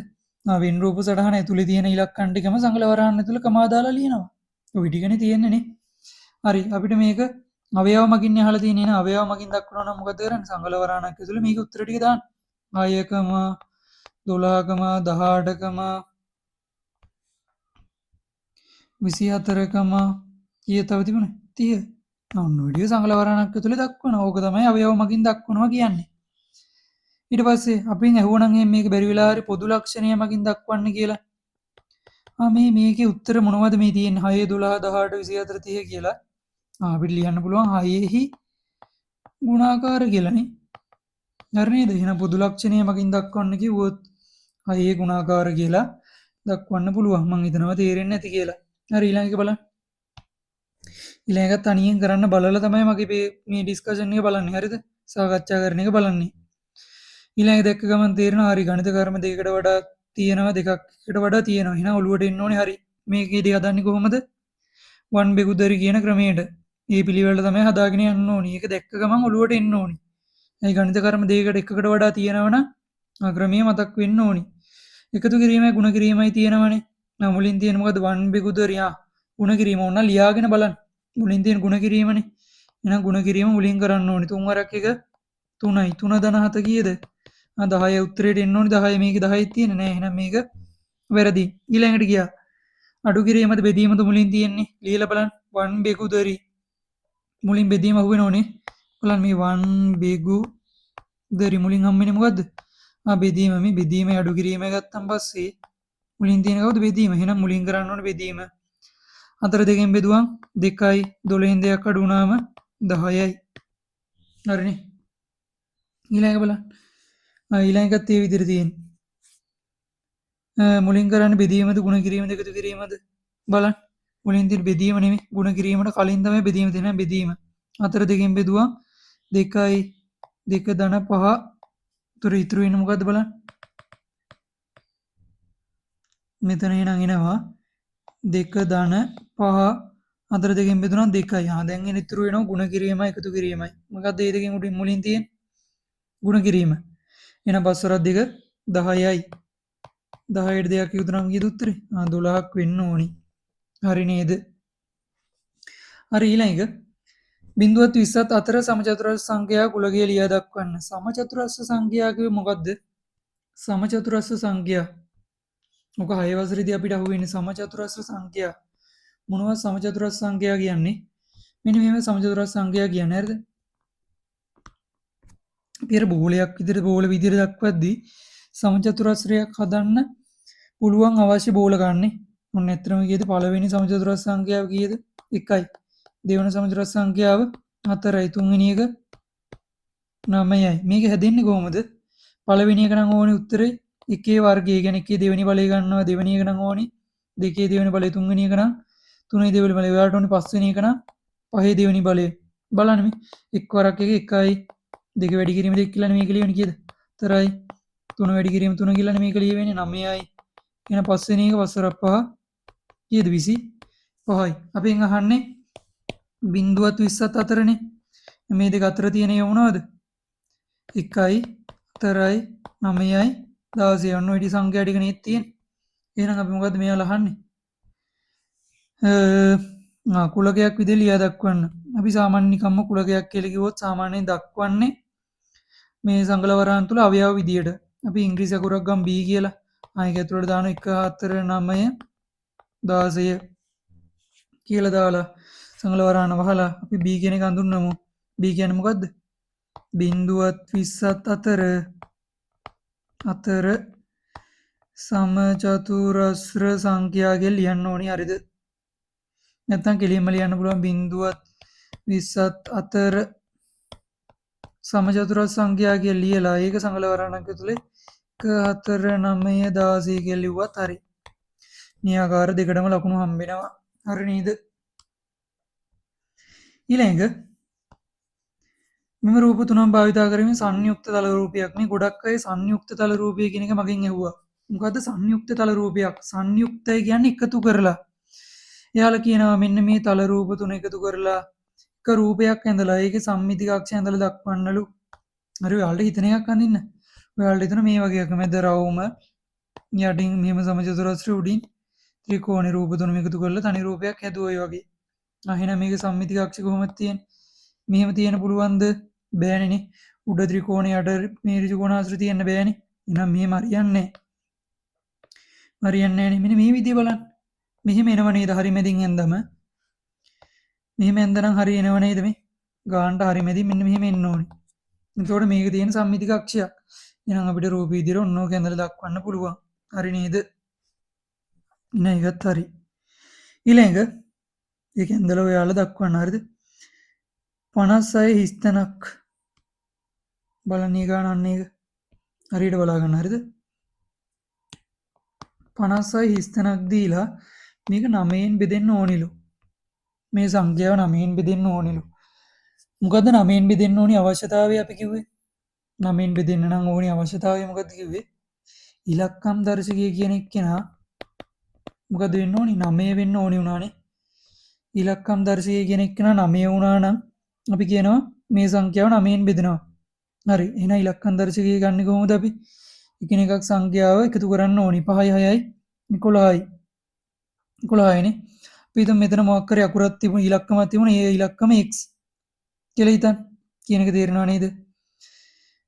වෙන් රූප සටහන ඇතුලේ තියෙන ඉලක්කම් ටිකම සංගල වරහන් ඇතුලේ කමා දාලා ලියනවා. ඔය ටිකනේ තියෙන්නේ නේ. හරි අපිට මේක අවයව මගින් අහලා තියෙන්නේ නේ. අවයව මගින් දක්වනවා නම් මොකද කරන්නේ? සංගල වරහනක් ඇතුලේ මේක උත්තර ටික දාන්න. 6, 12, 18, 24, කීය තව තිබුණේ? 30. ඔන්න ඔය ටික සංගල වරහනක් ඇතුලේ දක්වනවා. ඕක තමයි අවයව මගින් දක්වනවා කියන්නේ. ඊට පස්සේ අපෙන් ඇහුවනම් එහෙනම් මේක බැරි වෙලා හරි පොදු ලක්ෂණය මගින් දක්වන්න කියලා. මේ මේකේ උත්තර මොනවද මේ තියෙන්නේ? 6 12 18 24 30 කියලා. අපිට ලියන්න පුළුවන් 6 ගුණාකාර කියලානේ. හරි නේද? එහෙනම් පොදු ලක්ෂණය මගින් දක්වන්න කිව්වොත් 6 ගුණාකාර කියලා දක්වන්න පුළුවන්. මං හිතනවා තේරෙන්නේ නැති කියලා. හරි ඊළඟ එක බලන්න. ඊළඟ එකත් තනියෙන් කරන්න බලලා තමයි මගේ මේ ඩිස්කෂන් එක බලන්නේ. හරිද? සාකච්ඡා කරන එක බලන්නේ. ඊළඟ එක දැක්ක ගමන් තේරෙනවා හරි ගණිත කර්ම දෙකකට වඩා තියෙනවා, දෙකකට වඩා තියෙනවා. එහෙනම් ඔලුවට එන්න ඕනේ හරි. මේකේ දෙක හදන්නේ කොහොමද? වන් බෙකුදරි කියන ක්‍රමයට. මේ පිළිවෙලට තමයි හදාගෙන යන්න ඕනේ. ඒක දැක්ක ගමන් ඔලුවට එන්න ඕනේ. ඒ ගණිත කර්ම දෙකකට එකකට වඩා තියෙනවනම් ආ ක්‍රමය මතක් වෙන්න ඕනේ. එකතු කිරීමයි ගුණ කිරීමයි තියෙනවනේ. මුලින් තියෙන මොකද්ද? වන් බෙකුදරි. ගුණ කිරීම ඕන නම් ලියාගෙන බලන්න. මුලින් තියෙන ගුණ කිරීමනේ. එහෙනම් ගුණ කිරීම මුලින් කරන්න ඕනේ. තුන් වරක් එක 3යි. 3 ධන 7 කීයද? 10 උත්තරේට එන්න ඕනේ. 10 මේකේ 10ක් තියෙන්නේ නෑ. එහෙනම් මේක වැරදි. ඊළඟට ගියා. අඩු කිරීමද බෙදීමද මුලින් තියෙන්නේ? ලියලා බලන්න. වන් බෙකුදරි. මුලින් බෙදීම අහුවෙනෝනේ. බලන්න මේ වන් බෙකුදරි මුලින් හම්බෙන්නේ මොකද්ද? බෙදීම. මේ බෙදීම අඩු කිරීම ගත්තන් පස්සේ මුලින් තියෙන කවුද? බෙදීම. එහෙනම් මුලින් කරන්න ඕනේ බෙදීම. 4 දෙකෙන් බෙදුවම් 2යි 12න් දෙකක් අඩු වුණාම 10යි. හරිනේ. ඊළඟ බලන්න. ඊළඟ එකත් ඒ විදිහට තියෙන්නේ. මුලින් කරන්නේ බෙදීමද ගුණ කිරීමද එකතු කිරීමද බලන්න. මුලින් තියෙන බෙදීම නෙමෙයි, ගුණ කිරීමට කලින් තමයි බෙදීම තියෙන්නේ. බෙදීම 4 දෙකෙන් බෙදුවා 2යි 2 ධන 5. උතර ඉතුරු වෙන්නේ මොකද්ද බලන්න. මෙතන එහෙනම් එනවා 2 ධන 5 4 දෙකෙන් බෙදුණා 2යි. දැන් එන ඉතුරු වෙනවා ගුණ කිරීමයි එකතු කිරීමයි. මොකද්ද මේ දෙකෙන් උඩින් මුලින් තියෙන්නේ? ගුණ කිරීම. එහෙනම් පස් වරක් දෙක 10යි. 10ට දෙකක් එකතු වුණාම කීයද උත්තරේ? 12ක් වෙන්න ඕනි. හරි නේද? හරි ඊළඟ එක බිඳුවත් 20ත් අතර සමචතුරස්‍ර සංඛ්‍යා කුලකය ලියා දක්වන්න. සමචතුරස්‍ර සංඛ්‍යා කිව්වේ මොකද්ද? සමචතුරස්‍ර සංඛ්‍යා. මොක 6 වසරේදී අපිට අහුවෙන්නේ සමචතුරස්‍ර සංඛ්‍යා. මොනවද සමචතුරස්‍ර සංඛ්‍යා කියන්නේ? මෙන්න මෙහෙම සමචතුරස්‍ර සංඛ්‍යා කියන්නේ හරිද? අපි අර බෝලයක් විදිහට බෝල විදිහට දක්වද්දී සමචතුරස්‍රයක් හදන්න පුළුවන් අවශ්‍ය බෝල ගන්නෙ. ඔන්න ඇත්තටම කීයද පළවෙනි සමචතුරස්‍ර සංඛ්‍යාව කීයද? 1යි. දෙවන සමචතුරස්‍ර සංඛ්‍යාව 4යි. තුන්වෙනි එක 9යි. මේක හැදෙන්නේ කොහොමද? පළවෙනි එක නම් ඕනේ උත්තරේ එකේ වර්ගය. ඒ කියන්නේ එකේ දෙවෙනි බලය ගන්නවා. දෙවෙනි එක නම් ඕනේ දෙකේ දෙවෙනි බලය. තුන්වෙනි එක නම් තුනේ දෙවෙනි බලය. ඔයාලට ඕනේ පස්වෙනි එක නම් පහේ දෙවෙනි බලය. බලන්න මේ එක් වරක් එක 1යි දෙක වැඩි කිරීම 2 කියලානේ මේක ලියන්නේ කීයද? 4යි. තුන වැඩි කිරීම 3 කියලානේ මේක ලියවෙන්නේ 9යි. එහෙනම් පස්වෙනි එක පස් වරක් පහ කීයද? 25යි. අපෙන් අහන්නේ බිංදුවත් 20ත් අතරනේ. මේ දෙක අතර තියෙන ඒවා මොනවද? 1යි 4යි 9යි 16. ඔන්න ඔය ටික සංඛ්‍යා ටික නේද තියෙන්නේ. එහෙනම් අපි මොකද්ද මේවා අහන්නේ? කුලකයක් විදිහට ලියා දක්වන්න. අපි සාමාන්‍ය නිකම්ම කුලකයක් කියලා කිව්වොත් සාමාන්‍යයෙන් දක්වන්නේ මේ සංගල වරහන් තුල අවයව විදියට. අපි ඉංග්‍රීසි අකුරක් ගමු B කියලා. ඒක ඇතුළට දාන 1 4 9 16 කියලා දාලා සංගල වරහන වහලා අපි B කියන එක අඳුන්වමු. B කියන්නේ මොකද්ද? බිංදුවත් 20ත් අතර අතර සමචතුරස්‍ර සංඛ්‍යා කියලා ලියන්න ඕනි. හරිද? නැත්නම් කෙලින්ම ලියන්න පුළුවන් බිංදුවත් 20ත් අතර සමචතුරස්‍ර සංඛ්‍යා කියලා ලියලා ඒක සංගල වරහනක් ඇතුලේ 1 4 9 16 කියලා ලිව්වත් හරි. මේ ආකාර දෙකටම ලකුණු හම්බ වෙනවා. හරි නේද? ඊළඟ මෙම රූප තුනක් භාවිතා කරමින් සංයුක්ත තල රූපයක්. මේ ගොඩක් අය සංයුක්ත තල රූපය කියන එක මගෙන් ඇහුවා. මොකද්ද සංයුක්ත තල රූපයක්? සංයුක්තය කියන්නේ එකතු කරලා. එයාලා කියනවා මෙන්න මේ තල රූප තුන එකතු කරලා එක රූපයක් ඇඳලා ඒකේ සම්මිති කක්ෂ ඇඳලා දක්වන්නලු. හරි, ඔයාලට හිතන එකක් අඳින්න. ඔයාලට හිතන මේ වගේ එකක් මැද රවුම යටින් මෙහෙම සමචතුරස්‍ර උඩින් ත්‍රිකෝණ රූප තුනම එකතු කරලා තනි රූපයක් හැදුවා ඔය වගේ. එහෙනම් මේකේ සම්මිති කක්ෂ කොහොමද තියෙන්නේ? මෙහෙම තියෙන්න පුළුවන්ද? බෑනේ නේ. උඩ ත්‍රිකෝණ යට මේ ඍජුකෝණාශ්‍ර තියෙන්න බෑනේ. එහෙනම් මෙහෙම හරියන්නේ නෑ. හරියන්නේ නෑනේ. මෙන්න මේ විදිය බලන්න. මෙහෙම එනව නේද හරි මැදින් ඇඳම. මෙහෙම ඇඳනම් හරි එනව නේද මේ? ගානට හරි මැදින් මෙන්න මෙහෙම එන්න ඕනේ. එතකොට මේක තියෙන සම්මිති කක්ෂයක්. එහෙනම් අපිට රූප විදියට ඔන්න ඕක ඇඳලා දක්වන්න පුළුවන්. හරි නේද? නෑ ඒකත් හරි. ඊළඟ ඒක ඇඳලා ඔයාලා දක්වන්න හරිද? 56 හිස්තැනක් බලන්න ඒ ගාන අන්න ඒක හරියට බලා ගන්න හරිද? 56 හිස්තැනක් දීලා මේක 9න් බෙදෙන්න ඕනිලු. මේ සංඛ්‍යාව 9න් බෙදෙන්න ඕනිලු. මොකද්ද 9න් බෙදෙන්න ඕනි අවශ්‍යතාවය අපි කිව්වේ? 9න් බෙදෙන්න නම් ඕනි අවශ්‍යතාවය මොකද්ද කිව්වේ? ඉලක්කම් දර්ශකය කියන එක්කෙනා මොකද වෙන්න ඕනි? 9 වෙන්න ඕනි වුණානේ. ඉලක්කම් දර්ශකය කියන එක්කෙනා 9 වුණා නම් අපි කියනවා මේ සංඛ්‍යාව 9න් බෙදෙනවා. හරි. එහෙනම් ඉලක්කම් දර්ශකය ගන්න කොහොමද අපි? එකිනෙකක් සංඛ්‍යාව එකතු කරන්න ඕනි. 5යි 6යි 11යි. 11යි නේ. අපි හිතමු මෙතන මොකක් හරි අකුරක් තිබුණ ඉලක්කමක් තිබුණ ඒ ඉලක්කම x කියලා හිතන්න. කියන එක තේරෙනව නේද?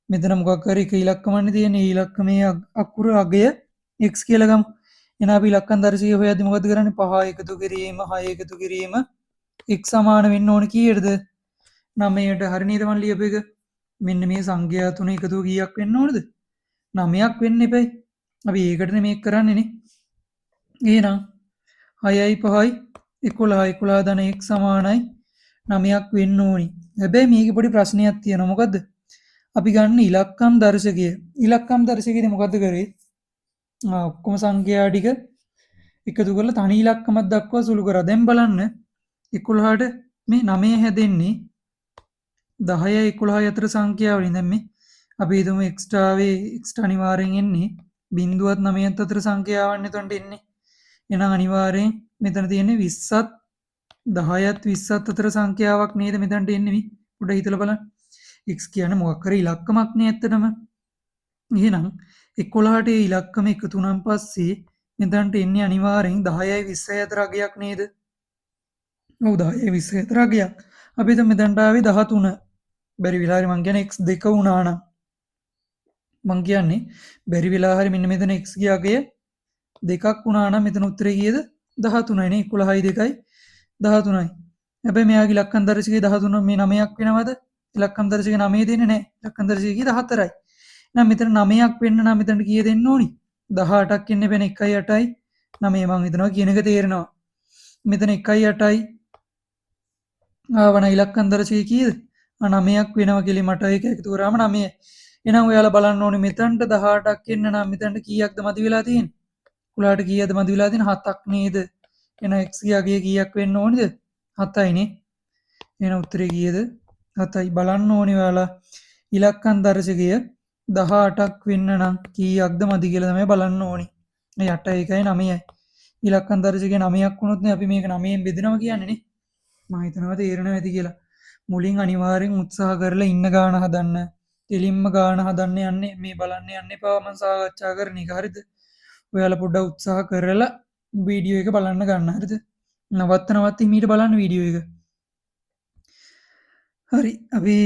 මෙතන මොකක් හරි එක ඉලක්කමක් තියෙන්නේ. ඒ ඉලක්කමේ අකුර අගය x කියලා ගමු. එහෙනම් අපි ඉලක්කම් දර්ශකය හොයද්දි මොකද්ද කරන්නේ? 5 එකතු කිරීම 6 එකතු කිරීම x සමාන වෙන්න ඕන කීයටද? 9ට. හරි නේද මං ලියපු එක? මෙන්න මේ සංඛ්‍යා තුන එකතුව කීයක් වෙන්න ඕනද? 9ක් වෙන්න එපයි. අපි ඒකටනේ මේක කරන්නේ නේ. එහෙනම් 6යි 5යි 11 11 ධන x සමානයි 9ක් වෙන්න ඕනි. හැබැයි මේකේ පොඩි ප්‍රශ්නයක් තියෙනවා. මොකද්ද? අපි ගන්න ඉලක්කම් දර්ශකය. ඉලක්කම් දර්ශකයේදී මොකද්ද කරේ? ඔක්කොම සංඛ්‍යා ටික එකතු කරලා තනි ඉලක්කමක් දක්වා සුළු කරා. දැන් බලන්න 11ට මේ 9 හැදෙන්නේ 10යි 11යි අතර සංඛ්‍යා වලින්. දැන් මේ අපි හිතමු x ආවේ x අනිවාර්යෙන් එන්නේ බිංදුවත් 9ත් අතර සංඛ්‍යාවන් එතනට එන්නේ. එහෙනම් අනිවාර්යෙන් මෙතන තියෙන්නේ 20ත් 10ත් 20ත් අතර සංඛ්‍යාවක් නේද මෙතනට එන්නේ මේ. පොඩ්ඩක් හිතලා බලන්න. x කියන්නේ මොකක් හරි ඉලක්කමක් නේ ඇත්තටම. එහෙනම් 11ට ඒ ඉලක්කම එකතු වුණාන් පස්සේ මෙතනට එන්නේ අනිවාර්යෙන් 10යි 20යි අතර අගයක් නේද? ඔව් 10යි 20යි අතර අගයක්. අපි හිතමු මෙතනට ආවේ 13. බැරි වෙලා හරි මං කියන්නේ x දෙක වුණා නම් මං කියන්නේ බැරි වෙලා හරි මෙන්න මෙතන x ගේ අගය දෙකක් වුණා නම් මෙතන උත්තරේ කීයද? 13යි නේ. 11යි 2යි 13යි. හැබැයි මෙයාගේ ඉලක්කම් දර්ශකයේ 13 මේ 9ක් වෙනවද? ඉලක්කම් දර්ශකයේ 9 දෙන්නේ නැහැ. ඉලක්කම් දර්ශකයේ 14යි. එහෙනම් මෙතන 9ක් වෙන්න නම් මෙතනට කීය දෙන්න ඕනි? 18ක් එන්න බෑනේ. 1යි 8යි 9. මං හිතනවා කියන එක තේරෙනවා. මෙතන 1යි 8යි ආවන ඉලක්කම් දර්ශකයේ කීයද? 9ක් වෙනවා කියලා මට ඒක එකතු කරාම 9. එහෙනම් ඔයාලා බලන්න ඕනේ මෙතනට 18ක් එන්න නම් මෙතනට කීයක්ද මදි වෙලා තියෙන්නේ? කුලාට කීයද මදි වෙලා තියෙන්නේ? 7ක් නේද? එහෙනම් x ගේ කීයක් වෙන්න ඕනේද? 7යි නේ. එහෙනම් උත්තරේ කීයද? 7යි. බලන්න ඕනේ ඔයාලා ඉලක්කම් දර්ශකය 18ක් වෙන්න නම් කීයක්ද මදි කියලා තමයි බලන්න ඕනේ. මේ 8 1යි 9යි. ඉලක්කම් දර්ශකය 9ක් වුණොත් නේ අපි මේක 9න් බෙදනවා කියන්නේ නේ. මම හිතනවා තේරෙනවා ඇති කියලා. මුලින් අනිවාර්යෙන් උත්සාහ කරලා ඉන්න ගාන හදන්න. දෙලින්ම ගාන හදන්න යන්නේ මේ බලන්න යන්න එපා මම සාකච්ඡා කරන එක. හරිද? ඔයාලා පොඩ්ඩක් උත්සාහ කරලා වීඩියෝ එක බලන්න ගන්න. හරිද? නවත්ත නවත්ත හිමීට බලන්න වීඩියෝ එක. හරි, අපි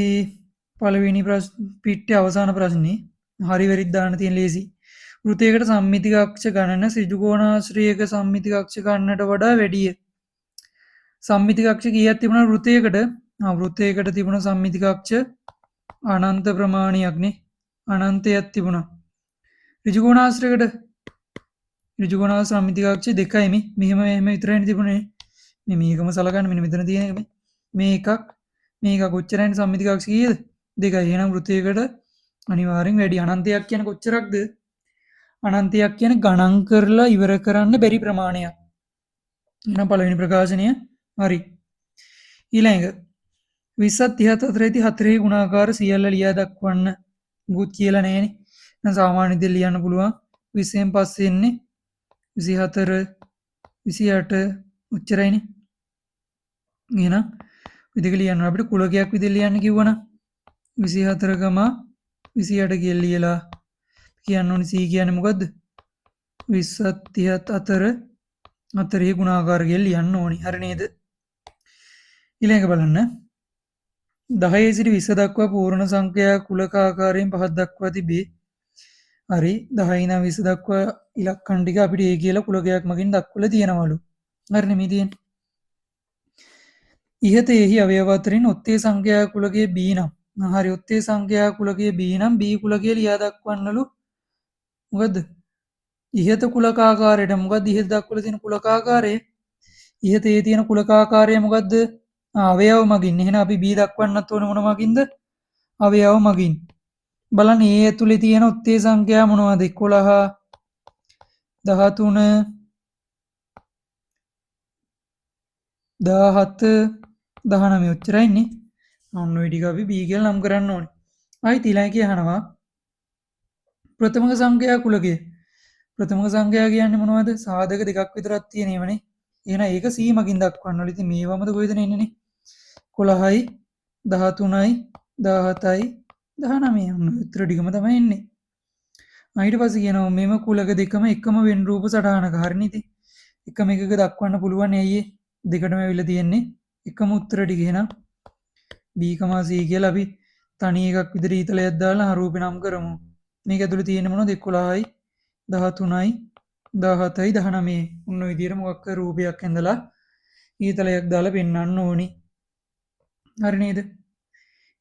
පළවෙනි ප්‍රශ්න පිටේ අවසාන ප්‍රශ්නේ හරි වැරදි දාන්න තියෙන ලේසි. වෘත්තයකට සම්මිතික අක්ෂ ගණන ඍජුකෝණාශ්‍රයක සම්මිතික අක්ෂ ගණනට වඩා වැඩිය. සම්මිතික අක්ෂ කීයක් තිබුණා වෘත්තයකට? වෘත්තයකට තිබුණ සම්මිතික අක්ෂ අනන්ත ප්‍රමාණයක් නේ. අනන්තයක් තිබුණා. ඍජුකෝණාශ්‍රයකට ඍජුකෝණාශ්‍ර සම්මිතික අක්ෂ දෙකයි මේ. මෙහෙම මෙහෙම විතරයිනේ තිබුණේ. මේ මේකම සලකන්න මෙන්න මෙතන තියෙන එක මේ. මේ එකක් මේක කොච්චරයිනේ සම්මිතික අක්ෂ කීයද? දෙකයි. එහෙනම් වෘත්තයකට අනිවාර්යෙන් වැඩි. අනන්තයක් කියන්නේ කොච්චරක්ද? අනන්තයක් කියන්නේ ගණන් කරලා ඉවර කරන්න බැරි ප්‍රමාණයක්. එහෙනම් පළවෙනි ප්‍රකාශනය හරි. ඊළඟ එක 20ත් 30ත් අතර ඇති හතරේ ගුණාකාර සියල්ල ලියා දක්වන්න. මුකුත් කියලා නෑනේ. දැන් සාමාන්‍ය විදිහට ලියන්න පුළුවන්. 20න් පස්සේ එන්නේ 24 28 ඔච්චරයිනේ. එහෙනම් ඔය දෙක ලියන්න අපිට කුලකයක් විදිහට ලියන්න කිව්වනම් 24,28 කියලා ලියලා කියන්න ඕනේ C කියන්නේ මොකද්ද? 20ත් 30ත් අතර හතරේ ගුණාකාර කියලා ලියන්න ඕනි. හරි නේද? ඊළඟ බලන්න. 10 සිට 20 දක්වා පූර්ණ සංඛ්‍යා කුලක ආකාරයෙන් පහත් දක්වා තිබේ. හරි, 10 ඉඳන් 20 දක්වා ඉලක්කම් ටික අපිට ඒ කියලා කුලකයක් මගින් දක්වලා තියෙනවලු. හරිනේ මේ තියෙන්නේ. ඉහත එහි අවයව අතරින් ඔත්තේ සංඛ්‍යා කුලකයේ B නම්. හරි, ඔත්තේ සංඛ්‍යා කුලකයේ B නම් B කුලකය ලියා දක්වන්නලු. මොකද්ද? ඉහත කුලක ආකාරයට මොකද්ද ඉහත දක්වලා තියෙන කුලක ආකාරය? ඉහත ඒ තියෙන කුලක ආකාරය මොකද්ද? අවයව මගින්. එහෙනම් අපි B දක්වන්නත් ඕනේ මොන මගින්ද? අවයව මගින්. බලන්න ඒ ඇතුලේ තියෙන ඔත්තේ සංඛ්‍යා මොනවද? 11 13 17 19 ඔච්චරයි නේ. ඔන්න ඔය ටික අපි B කියලා නම් කරන්න ඕනේ. ආයිත් ඊළඟ එක අහනවා ප්‍රථමක සංඛ්‍යා කුලකය. ප්‍රථමක සංඛ්‍යා කියන්නේ මොනවද? සාධක දෙකක් විතරක් තියෙන ඒවානේ. එහෙනම් ඒක C මගින් දක්වන්න ඕනේ. ඉතින් මේවමද කොහෙද එන්නේ නේ? 11යි 13යි 17යි 19 ඔන්න උත්තර ටිකම තමයි එන්නේ. ඊට පස්සේ කියනවා මෙම කුලක දෙකම එකම වෙන් රූප සටහනක. හරිනේ ඉතින්. එකම එකක දක්වන්න පුළුවන් ඇයි ඒ? දෙකටම ඇවිල්ලා තියෙන්නේ එකම උත්තර ටික. එහෙනම් B, C කියලා අපි තනි එකක් විතර ඊතලයක් දාලා රූපේ නම් කරමු. මේක ඇතුලේ තියෙන්නේ මොනවද? 11යි 13යි 17යි 19. ඔන්න ඔය විදිහට මොකක් හරි රූපයක් ඇඳලා ඊතලයක් දාලා පෙන්වන්න ඕනි. හරි නේද?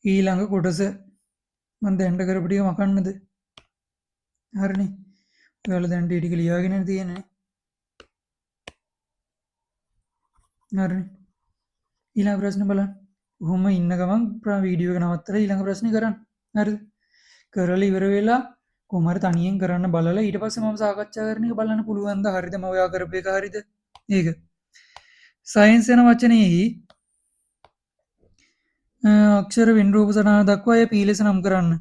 ඊළඟ කොටස මම දැන්ට කරපු ටික මකන්නද? හරිනේ. ඔයාලා දැන්ට ඒ ටික ලියාගෙන තියෙන්නේ. හරිනේ. ඊළඟ ප්‍රශ්න බලන්න. ඔහොම ඉන්න ගමන් වීඩියෝ එක නවත්තලා ඊළඟ ප්‍රශ්නේ කරන්න. හරිද? කරලා ඉවර වෙලා කොහොම හරි තනියෙන් කරන්න බලලා ඊට පස්සේ මම සාකච්ඡා කරන එක බලන්න පුළුවන්ද? හරිද? මම ඔයා කරපු එක හරිද? ඒක. සයන්ස් යන වචනයෙහි අක්ෂර වෙන් රූප සටහන දක්වා එය පී ලෙස නම් කරන්න.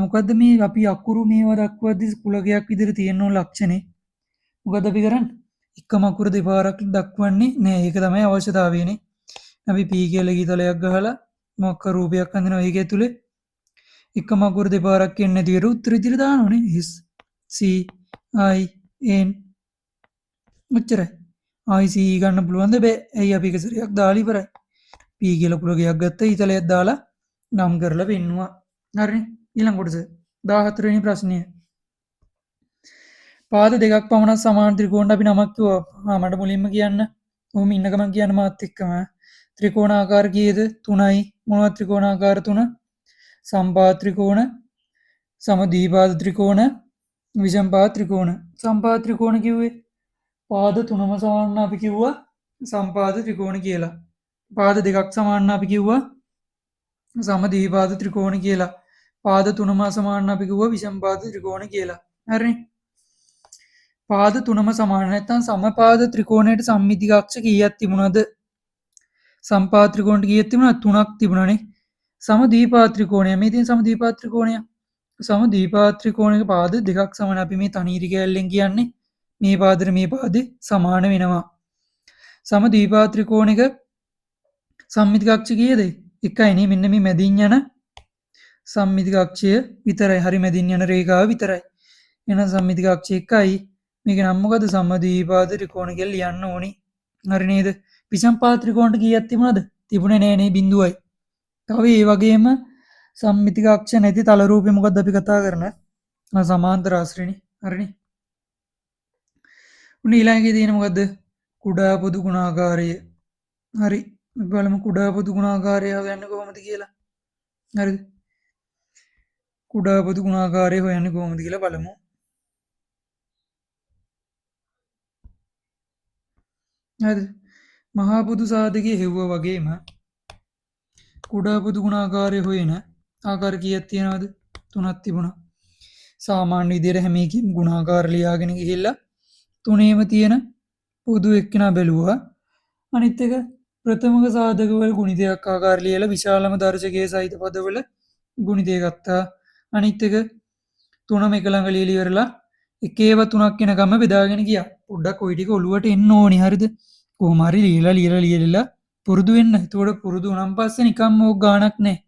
මොකද්ද මේ අපි අකුරු මේවා දක්වද්දි කුලකයක් විදිහට තියෙන ඕන ලක්ෂණේ? මොකද්ද අපි කරන්නේ? එකම අකුර දෙපාරක් දක්වන්නේ නෑ. ඒක තමයි අවශ්‍යතාවයනේ. අපි පී කියලා ගීතලයක් ගහලා මොකක් රූපයක් අඳිනවා. ඒක ඇතුලේ එකම අකුර දෙපාරක් එන්නේ නැති විදිහට උත්තර විදිහට දානවනේ. S C I N ඔච්චරයි. ආයි C ගන්න පුළුවන්ද? බෑ. ඇයි අපි එක සැරයක් දාලා ඉවරයි. P කියලා කුලකයක් ගත්තා ඊතලයක් දාලා නම් කරලා පෙන්නුවා. හරිනේ. ඊළඟ කොටස 14 වෙනි ප්‍රශ්නය. පාද දෙකක් පමණ සමාන ත්‍රිකෝණයට අපි නමක් කිව්වා. මට මුලින්ම කියන්න ඔහොම ඉන්න ගමන් කියන්න මාත් එක්කම. ත්‍රිකෝණ ආකාර කීයද? 3යි. මොනවද ත්‍රිකෝණ ආකාර තුන? සම්පාද ත්‍රිකෝණ, සමද්විපාද ත්‍රිකෝණ, විෂමපාද ත්‍රිකෝණ. සම්පාද ත්‍රිකෝණ කිව්වේ පාද තුනම සමාන අපි කිව්වා සම්පාද ත්‍රිකෝණ කියලා. පාද දෙකක් සමාන අපි කිව්වා සමද්විපාද ත්‍රිකෝණ කියලා. පාද තුනම සමාන අපි කිව්වා විෂමපාද ත්‍රිකෝණ කියලා. හරිනේ? පාද තුනම සමාන නැත්නම් සමපාද ත්‍රිකෝණයට සම්මිතික අක්ෂ කීයක් තිබුණාද? සම්පාද ත්‍රිකෝණයට කීයක් තිබුණාද? 3ක් තිබුණානේ. සමද්විපාද ත්‍රිකෝණය. මේ තියෙන සමද්විපාද ත්‍රිකෝණය. සමද්විපාද ත්‍රිකෝණයක පාද දෙකක් සමාන. අපි මේ තනි ඉරි කෑල්ලෙන් කියන්නේ මේ පාදෙට මේ පාදේ සමාන වෙනවා. සමද්විපාද ත්‍රිකෝණයක සම්මිතික අක්ෂ කීයද? 1යි නේ. මෙන්න මේ මැදින් යන සම්මිතික අක්ෂය විතරයි. හරි මැදින් යන රේඛාව විතරයි. එහෙනම් සම්මිතික අක්ෂය 1යි. මේක නම් මොකද? සමද්විපාද ත්‍රිකෝණ කියලා ලියන්න ඕනි. හරි නේද? විෂමපාද ත්‍රිකෝණට කීයක් තිබුණාද? තිබුණේ නෑ නේ, බිඳුවයි. තව ඒ වගේම සම්මිතික අක්ෂ නැති තල රූපේ මොකද්ද අපි කතා කරන? සමාන්තර ආශ්‍රයනේ. හරිනේ. උන් ඊළඟ එකේ තියෙන මොකද්ද? කුඩා පොදු ගුණාකාරය. හරි. අපි බලමු කුඩා පොදු ගුණාකාරය හොයන්නේ කොහොමද කියලා. හරිද? කුඩා පොදු ගුණාකාරය හොයන්නේ කොහොමද කියලා බලමු. හරිද? මහා පොදු සාධකයේ හෙව්වා වගේම කුඩා පොදු ගුණාකාරය හොයන ආකාර කීයක් තියෙනවද? 3ක් තිබුණා. සාමාන්‍ය විදියට හැම එකකින්ම ගුණාකාර ලියාගෙන ගිහිල්ලා තුනේම තියෙන පොදු එක්කෙනා බැලුවා. අනිත් එක ප්‍රථමක සාධකවල ගුණිතයක් ආකාර ලියලා විශාලම දර්ශකයේ සහිත පදවල ගුණිතය ගත්තා. අනිත් එක තුනම එක ළඟ ලියලා ඉවරලා එක ඒවා තුනක් වෙනකම්ම බෙදාගෙන ගියා. පොඩ්ඩක් ওই ටික ඔලුවට එන්න ඕනි. හරිද? කොහොම හරි ලියලා ලියලා ලියලා පුරුදු වෙන්න. එතකොට පුරුදු වුණාන් පස්සේ නිකම්ම ඕක ගාණක් නෑ.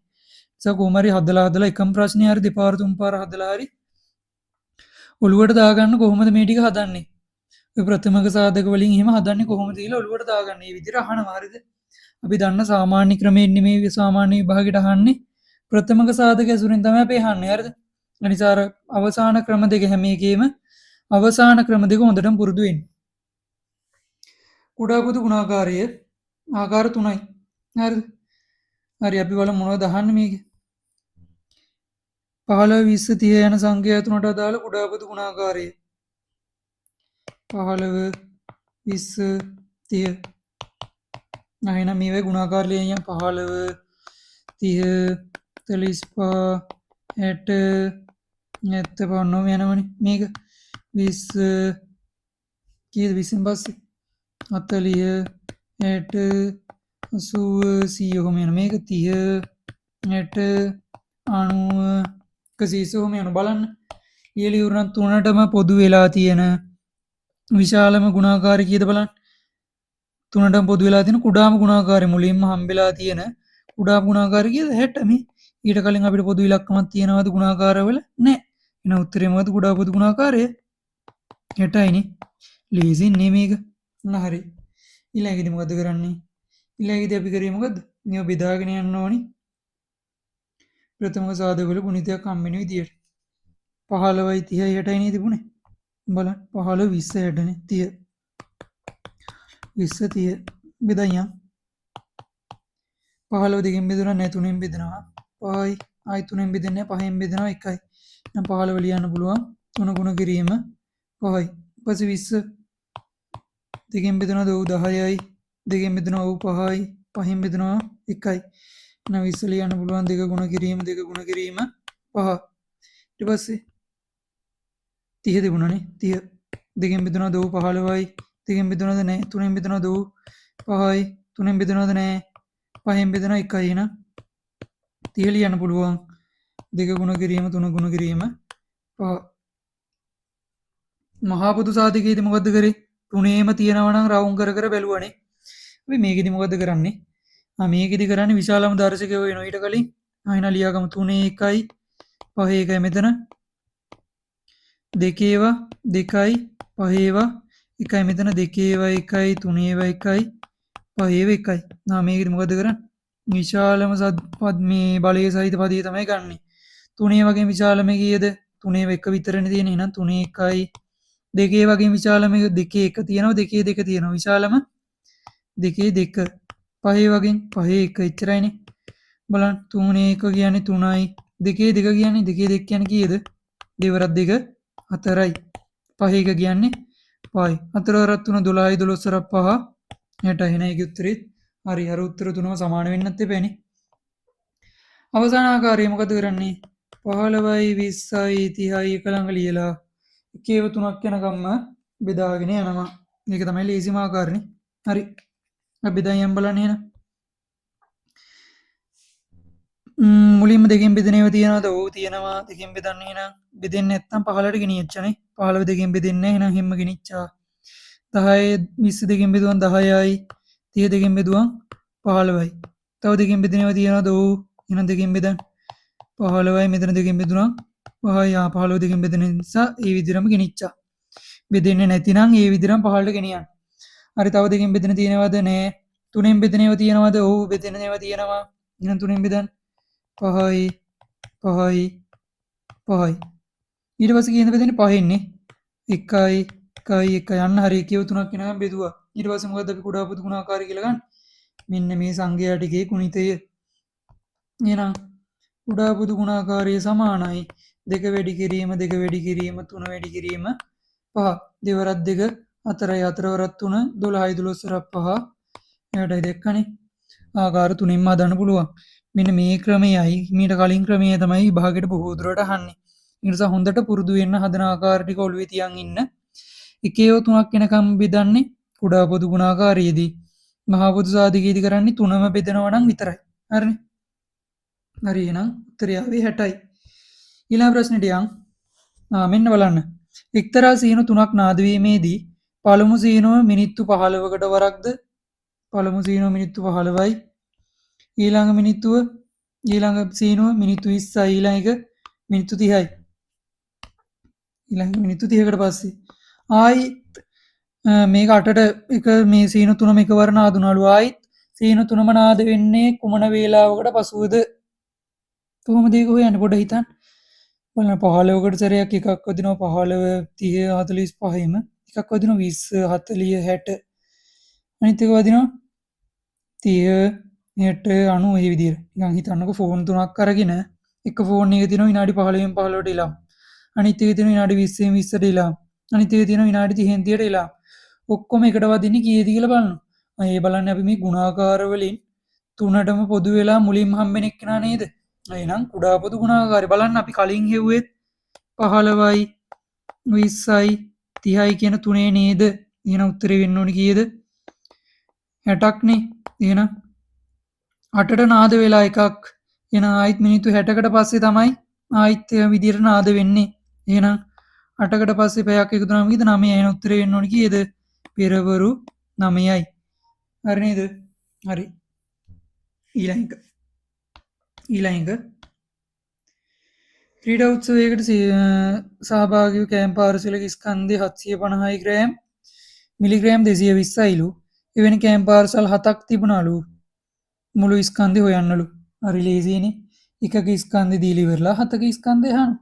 නිසා කොහොම හරි හදලා හදලා එකම ප්‍රශ්නේ හරි දෙපාර තුන් පාර හදලා හරි ඔලුවට දාගන්න කොහොමද මේ ටික හදන්නේ? ඔය ප්‍රථමක සාධක වලින් එහෙම හදන්නේ කොහොමද කියලා ඔලුවට දාගන්න. මේ විදිහට අහනවා. හරිද? අපි දන්න සාමාන්‍ය ක්‍රමයෙන් නෙමෙයි සාමාන්‍ය විභාගෙට අහන්නේ. ප්‍රථමක සාධක ඇසුරෙන් තමයි අපි අහන්නේ. හරිද? අනිසා අර අවසාන ක්‍රම දෙක හැම එකේම අවසාන ක්‍රම දෙක හොඳටම පුරුදු වෙන්න. කුඩා පොදු ගුණාකාරය ආකාර 3යි. හරිද? හරි අපි බලමු මොනවද අහන්නේ මේකේ. 15 20 30 යන සංඛ්‍යා තුනට අදාළ කුඩා පොදු ගුණාකාරය. 15 20 30. එහෙනම් මේ වේ ගුණාකාර ලියන්න 15 30 45 60 75 ඔන්නෝම යනවනේ. මේක 20 කීයද 20න් පස්සේ 40 60 80 100 ඔහොම යන. මේක 30 60 90 120 ඔහොම යන. බලන්න ලියලි ඉවරනම් තුනටම පොදු වෙලා තියෙන විශාලම ගුණාකාරය කීයද බලන්න. තුනටම පොදු වෙලා තියෙන කුඩාම ගුණාකාරය මුලින්ම හම්බෙලා තියෙන කුඩාම ගුණාකාරය කීයද? 60 මේ. ඊට කලින් අපිට පොදු ඉලක්කමක් තියෙනවද ගුණාකාරවල? නෑ. එහෙනම් උත්තරේ මොකද්ද? කුඩා පොදු ගුණාකාරය 60යි නේ. ලේසින් නේ මේක. ඔන්න හරි. ඊළඟදී මොකද්ද කරන්නේ? ඊළඟදී අපි කරේ මොකද්ද? මේව බෙදාගෙන යන්න ඕනි. ප්‍රථම සාධකවල ගුණිතයක් හම්බ වෙන විදියට. 15යි 30යි 60යි නේ තිබුණේ. බලන්න 15 20 60 නේ 30. 20 30 බෙදන් යන්. 15 දෙකෙන් බෙදුණා නෑ 3ෙන් බෙදෙනවා. 5යි ආයි 3ෙන් බෙදෙන්නේ නෑ 5ෙන් බෙදෙනවා 1යි. එහෙනම් 15 ලියන්න පුළුවන් 3 ගුණ කිරීම 5යි. ඊපස්සේ 20 දෙකෙන් බෙදෙනවා ඔව් 10යි. දෙකෙන් බෙදෙනවා ඔව් 5යි. පහෙන් බෙදෙනවා 1යි. එහෙනම් 20 ලියන්න පුළුවන් 2 ගුණ කිරීම 2 ගුණ කිරීම 5. ඊට පස්සේ 30 තිබුණානේ 30 දෙකෙන් බෙදුණාද ඔව් 15යි. දෙකෙන් බෙදුණාද නෑ 3ෙන් බෙදුණාද ඔව් 5යි. 3ෙන් බෙදුණාද නෑ 5ෙන් බෙදුණා 1යි. එහෙනම් 30 ලියන්න පුළුවන් 2 ගුණ කිරීම 3 ගුණ කිරීම 5. මහා පොදු සාධකයේදී මොකද්ද කරේ? තුනේම තියෙනවා නම් රවුම් කර කර බැලුවානේ. අපි මේකෙදි මොකද්ද කරන්නේ? මේකෙදි කරන්නේ විශාලම දර්ශකය වෙනවා ඊට කලින්. එහෙනම් ලියාගමු 3 1යි 5 1යි මෙතන. දෙකේ ඒවා 2යි 5 ඒවා 1යි මෙතන. දෙකේ ඒවා 1යි 3 ඒවා 1යි 5 ඒවා 1යි. මේකෙදි මොකද්ද කරන්නේ? විශාලම පද මේ බලයේ සහිත පදයේ තමයි ගන්නෙ. තුනේ වගේ විශාලම කීයද? තුනේ එක විතරනේ තියෙන්නේ. එහෙනම් තුනේ 1යි. දෙකේ වගේ විශාලම දෙකේ එක තියෙනවා දෙකේ දෙක තියෙනවා. විශාලම දෙකේ දෙක. පහේ වගෙන් පහේ එක එච්චරයිනේ. බලන්න තුනේ එක කියන්නේ 3යි. දෙකේ දෙක කියන්නේ දෙකේ දෙක කියන්නේ කීයද? දෙවරක් දෙක 4යි. පහේ එක කියන්නේ 5යි. හතර වරක් තුන 12යි 12 වරක් පහ 60යි. එහෙනම් ඒකේ උත්තරෙත් හරි. අර උත්තර තුනම සමාන වෙන්නත් එපානේ. අවසාන ආකාරය මොකද කරන්නේ? 15යි 20යි 30යි එක ළඟ ලියලා එක ඒව තුනක් යනකම්ම බෙදාගෙන යනවා. මේක තමයි ලේසිම ආකාරනේ. හරි. අපි බෙදන් යම් බලන්න එහෙනම්. මුලින්ම දෙකෙන් බෙදෙන ඒවා තියෙනවද? ඔව් තියෙනවා. දෙකෙන් බෙදන්න එහෙනම්. බෙදෙන්නේ නැත්නම් 15ට ගෙනියච්චනේ. 15 දෙකෙන් බෙදෙන්නේ නැහැ. එහෙනම් හැම ගෙනිච්චා. 10 20 දෙකෙන් බෙදුවම 10යි. 30 දෙකෙන් බෙදුවම 15යි. තව දෙකෙන් බෙදෙන ඒවා තියෙනවද? ඔව්. එහෙනම් දෙකෙන් බෙදන්න. 15යි මෙතන දෙකෙන් බෙදුනම 5යි. 15 දෙකෙන් බෙදෙන නිසා ඒ විදිහටම ගෙනිච්චා. බෙදෙන්නේ නැතිනම් ඒ විදිහටම 15ට ගෙනියන්න. හරි තව දෙකෙන් බෙදෙන තියෙනවද? නෑ. තුනෙන් බෙදෙන ඒවා තියෙනවද? ඔව් බෙදෙන ඒවා තියෙනවා. එහෙනම් තුනෙන් බෙදන්න. 5යි 5යි 5යි. ඊට පස්සේ කීයද බෙදෙන්නේ? පහෙන්නේ. 1යි 1යි 1 යන්න හරි කියව තුනක් වෙනකම් බෙදුවා. ඊට පස්සේ මොකද්ද අපි කුඩා පොදු ගුණාකාරය කියලා ගන්න? මෙන්න මේ සංඛ්‍යා ටිකේ ගුණිතය. එහෙනම් කුඩා පොදු ගුණාකාරය සමානයි දෙක වැඩි කිරීම දෙක වැඩි කිරීම තුන වැඩි කිරීම පහ. දෙවරක් දෙක හතරයි හතර වරක් තුන 12යි 12 වරක් පහ 60යි. දැක්කනේ. ආකාර තුනෙන්ම හදන්න පුළුවන්. මෙන්න මේ ක්‍රමයයි මීට කලින් ක්‍රමය තමයි විභාගෙට බොහෝ දුරට අහන්නේ. ඒ නිසා හොඳට පුරුදු වෙන්න හදන ආකාර ටික ඔළුවේ තියන් ඉන්න. එක ඒවා තුනක් වෙනකම් බෙදන්නේ කුඩා පොදු ගුණාකාරයේදී. මහා පොදු සාධකයේදී කරන්නේ තුනම බෙදනවා නම් විතරයි. හරිනේ. හරි එහෙනම් උත්තරය ආවේ 60යි. ඊළඟ ප්‍රශ්නෙට යන්. මෙන්න බලන්න. එක්තරා සීනු තුනක් නාද වීමේදී පළමු සීනුව මිනිත්තු 15කට වරක්ද? පළමු සීනුව මිනිත්තු 15යි. ඊළඟ මිනිත්තුව ඊළඟ සීනුව මිනිත්තු 20යි. ඊළඟ එක මිනිත්තු 30යි. ඊළඟ මිනිත්තු 30කට පස්සේ ආයිත් මේක අටට එක මේ සීනු තුනම එකවර නාදුනලු. ආයිත් සීනු තුනම නාද වෙන්නේ කුමන වේලාවකට පසුවද? කොහොමද ඒක හොයන්නේ පොඩ හිතන්න. බලන්න 15කට සැරයක් එකක් වදිනවා 15 30 45ෙම එකක් වදිනවා 20 40 60 අනිත් එක වදිනවා 30 60 90 ඒ විදියට. නිකන් හිතන්නකෝ ෆෝන් තුනක් අරගෙන එක ෆෝන් එකේ තියෙනවා විනාඩි 15න් 15ට ඉලම්. අනිත් එකේ තියෙනවා විනාඩි 20න් 20ට ඉලම්. අනිත් එකේ තියෙනවා විනාඩි 30න් 30ට ඉලම්. ඔක්කොම එකට වදින්නේ කීයද කියලා බලන්න. ඒ බලන්නේ අපි මේ ගුණාකාර වලින් තුනටම පොදු වෙලා මුලින්ම හම්බෙන එක්කෙනා නේද? එහෙනම් කුඩා පොදු ගුණාකාරය බලන්න අපි කලින් හෙව්වෙත් 15යි 20යි 30යි කියන තුනේ නේද? එහෙනම් උත්තරේ වෙන්න ඕනි කීයද? 60ක් නේ. එහෙනම් 8ට නාද වෙලා එකක්. එහෙනම් ආයිත් මිනිත්තු 60කට පස්සේ තමයි ආයිත් ඒ විදියට නාද වෙන්නේ. එහෙනම් 8කට පස්සේ පැයක් එකතු වුණාම කීයද? 9යි. එහෙනම් උත්තරේ වෙන්න ඕනි කීයද? පෙරවරු 9යි. හරි නේද? හරි. ඊළඟ එක. ඊළඟ එක ක්‍රීඩා උත්සවයකට සහභාගී වූ කෑම පාර්සලයක ස්කන්ධය 750යි ග්‍රෑම් මිලිග්‍රෑම් 220යිලු. එවැනි කෑම පාර්සල් 7ක් තිබුණලු. මුළු ස්කන්ධය හොයන්නලු. හරි ලේසියිනේ. එකක ස්කන්ධය දීලා ඉවරලා හතක ස්කන්ධය අහන්න.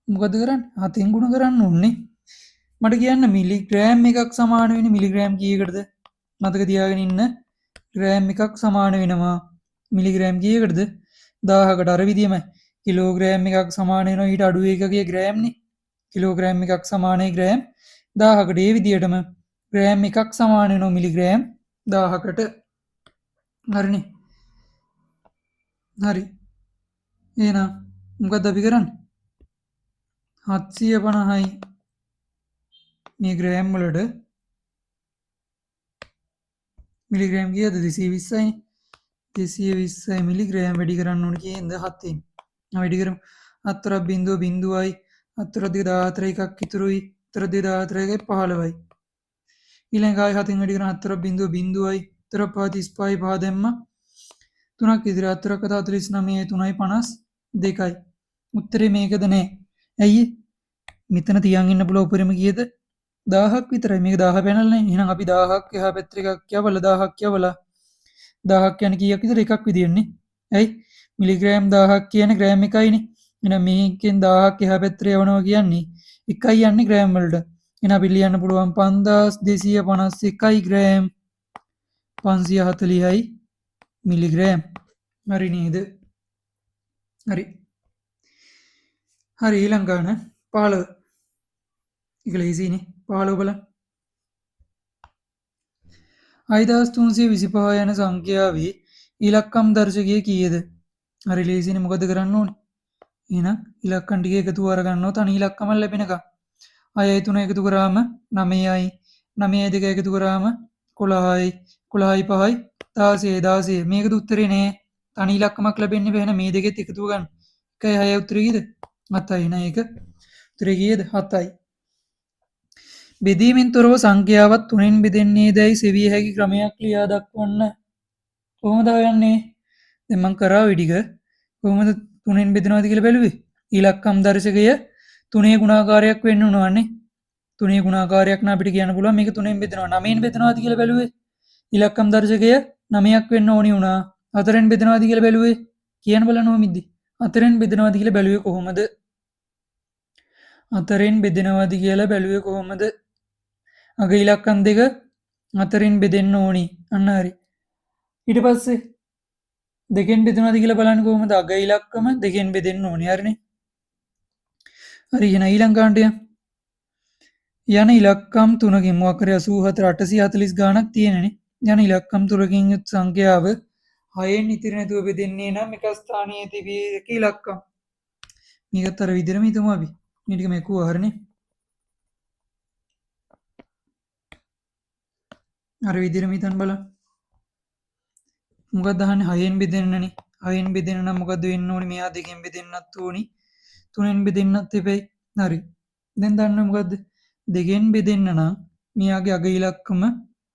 මොකද කරන්නේ? හතෙන් ගුණ කරන්න ඕනේ. මට කියන්න මිලිග්‍රෑම් එකක් සමාන වෙන්නේ මිලිග්‍රෑම් කීයකටද? මතක තියාගෙන ඉන්න. ග්‍රෑම් එකක් සමාන වෙනවා මිලිග්‍රෑම් කීයකටද? 1000කට. අර විදියමයි. කිලෝග්‍රෑම් එකක් සමාන වෙනවා ඊට අඩු එකකේ ග්‍රෑම්නේ. කිලෝග්‍රෑම් එකක් සමානයි ග්‍රෑම් 1000කට. ඒ විදියටම ග්‍රෑම් එකක් සමාන වෙනවා මිලිග්‍රෑම් 1000කට. හරිනේ. හරි. එහෙනම් මොකද්ද අපි කරන්නේ? 750යි මේ ග්‍රෑම් වලට මිලිග්‍රෑම් කීයද? 220යි. 220යි මිලිග්‍රෑම් වැඩි කරන්න ඕන කීයෙන්ද? 7න්. වැඩි කරමු. හතරක් බිංදුව බිංදුවයි. හතරක් දෙක 14 එකක් ඉතුරුයි. හතර දෙක 14 එකයි 15යි. ඊළඟ ආයෙ හතෙන් වැඩි කරන හතරක් බිංදුව බිංදුවයි. හතරක් පහ 35යි පහ දැම්මා. තුනක් ඉදිරි හතරක් හත 49යි තුනයි 52යි. උත්තරේ මේකද නෑ. ඇයි ඒ? මෙතන තියන් ඉන්න පුළුවන් උපරිම කීයද? 1000ක් විතරයි. මේක 1000 පැනලා නෑ. එහෙනම් අපි 1000ක් එහා පැත්තට එකක් යවලා 1000ක් යවලා 1000ක් කියන්නේ කීයක් විතර? එකක් විදියන්නේ. ඇයි? මිලිග්‍රෑම් 1000ක් කියන්නේ ග්‍රෑම් එකයිනේ. එහෙනම් මේකෙන් 1000ක් එහා පැත්තට යවනවා කියන්නේ එකයි යන්නේ ග්‍රෑම් වලට. එහෙනම් අපි ලියන්න පුළුවන් 5251 ග්‍රෑම් 540යි මිලිග්‍රෑම්. හරි නේද? හරි. හරි ඊළඟ ගාන 15. ඒක ලේසියිනේ. 15 බලන්න. 6325 යන සංඛ්‍යාවේ ඉලක්කම් දර්ශකය කීයද? හරි ලේසියිනේ. මොකද කරන්න ඕනේ? එහෙනම් ඉලක්කම් ටික එකතු අර ගන්නවා තනි ඉලක්කමක් ලැබෙනකම්. 6යි 3 එකතු කරාම 9යි, 9යි 2 එකතු කරාම 11යි, 11යි 5යි 16, 16. මේකද උත්තරේ නෑ. තනි ඉලක්කමක් ලැබෙන්නේ බෑ. එහෙනම් මේ දෙකෙත් එකතුව ගන්න. 1යි 6යි උත්තරේ කීයද? 7යි. එහෙනම් ඒක උත්තරේ කීයද? 7යි. බෙදීමෙන් තොරව සංඛ්‍යාවක් තුනෙන් බෙදෙන්නේ දැයි සෙවිය හැකි ක්‍රමයක් ලියා දක්වන්න. කොහොමද හොයන්නේ? දැන් මං කරා ඔය ටික. කොහොමද තුනෙන් බෙදනවද කියලා බැලුවේ? ඉලක්කම් දර්ශකය තුනේ ගුණාකාරයක් වෙන්න ඕනවන්නේ. තුනේ ගුණාකාරයක් නම් අපිට කියන්න පුළුවන් මේක තුනෙන් බෙදනවා. නවයෙන් බෙදනවද කියලා බැලුවේ? ඉලක්කම් දර්ශකය නවයක් වෙන්න ඕනි වුණා. හතරෙන් බෙදනවද කියලා බැලුවේ? කියන්න බලන්න ඔහොම ඉද්දි. හතරෙන් බෙදනවද කියලා බැලුවේ කොහොමද? හතරෙන් බෙදනවද කියලා බැලුවේ කොහොමද? අග ඉලක්කම් දෙක හතරෙන් බෙදෙන්න ඕනි. අන්න හරි. ඊට පස්සේ දෙකෙන් බෙදනවද කියලා බලන්න කොහොමද? අග ඉලක්කම දෙකෙන් බෙදෙන්න ඕනි. හරිනේ. හරි එහෙනම් ඊළඟ ගානට යමු. යන ඉලක්කම් තුනකින් මොකක් හරි 84 840 ගාණක් තියෙනනේ. යන ඉලක්කම් තුනකින් යුත් සංඛ්‍යාව 6න් ඉතිරි නැතුව බෙදෙන්නේ නම් එක ස්ථානයේ තිබිය හැකි ඉලක්කම්. මේකත් අර විදිහටම හිතමු අපි. මේ ටික මෙකුවා හරිනේ. අර විදිහටම හිතන්න බලන්න. මොකක්ද අහන්නේ? 6න් බෙදෙන්නනේ. 6න් බෙදෙන්න නම් මොකද්ද වෙන්න ඕනි? මෙහා දෙකෙන් බෙදෙන්නත් ඕනි. තුනෙන් බෙදෙන්නත් එපැයි. හරි. දැන් දන්නව මොකද්ද? දෙකෙන් බෙදෙන්න නම් මෙයාගේ අග ඉලක්කම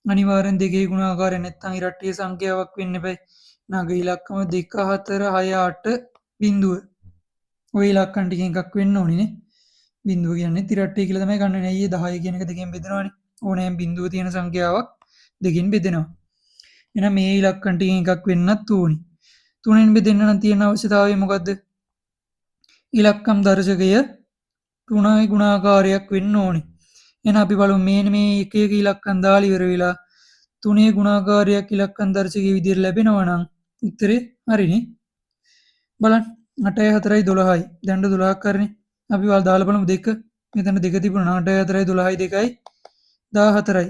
අනිවාර්යෙන් දෙකේ ගුණාකාරය නැත්නම් ඉරට්ටිය සංඛ්‍යාවක් වෙන්න එපැයි. අග ඉලක්කම 2 4 6 8 බිංදුව. ඔය ඉලක්කම් ටිකෙන් එකක් වෙන්න ඕනිනේ නේ. බිංදුව කියන්නේ ඉරට්ටිය කියලා තමයි ගන්න. ඇයි ඒ 10 කියන එක දෙකෙන් බෙදනවනේ. ඕනෑම බිංදුව තියෙන සංඛ්‍යාවක් දෙකෙන් බෙදෙනවා. එහෙනම් මේ ඉලක්කම් ටිකෙන් එකක් වෙන්නත් ඕනි. තුනෙන් බෙදෙන්න නම් තියෙන අවශ්‍යතාවය මොකද්ද? ඉලක්කම් දර්ශකය තුනයි ගුණාකාරයක් වෙන්න ඕනි. එහෙනම් අපි බලමු මේ එක එක ඉලක්කම් දාලා ඉවර වෙලා තුනේ ගුණාකාරයක් ඉලක්කම් දර්ශකයේ විදිහට ලැබෙනවා නම් උත්තරේ හරිනේ. බලන්න 8යි 4යි 12යි. දැන් 12ක් හරිනේ. අපි වල දාලා බලමු දෙක. මෙතන දෙක තිබුණා නම් 8යි 4යි 12යි 2යි 14යි.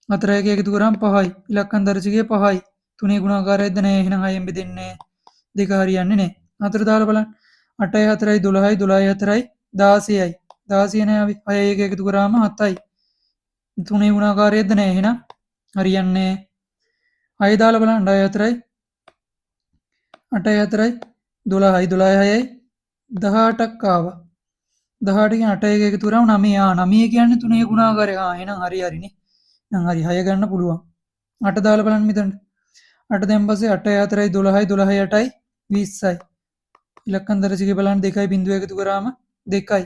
4යි එක එකතු කරාම 5යි. ඉලක්කම් දර්ශකයේ 5යි. තුනේ ගුණාකාරයක්ද නෑ. එහෙනම් 6න් බෙදෙන්නේ නෑ. දෙක හරියන්නේ නෑ. 4 දාලා බලන්න. 8යි 4යි 12යි 12යි 4යි 16යි. 16 නෑ අපි 6යි එක එකතු කරාම 7යි. තුනේ ගුණාකාරයක්ද නෑ. එහෙනම් හරියන්නේ නෑ. 6 දාලා බලන්න. 8යි 4යි 8යි 4යි 12යි 12යි 6යි 18ක් ආවා. 18 කියන්නේ 8යි එක එකතු කරාම 9. 9 කියන්නේ තුනේ ගුණාකාරය. එහෙනම් හරි හරිනේ. එහෙනම් හරි 6 ගන්න පුළුවන්. 8 දාලා බලන්න මෙතනට. 8 දැන් පස්සේ 8යි 4යි 12යි 12යි 8යි 20යි. ඉලක්කම් දර්ශකය බලන්න 2යි බිංදුව එකතු කරාම 2යි.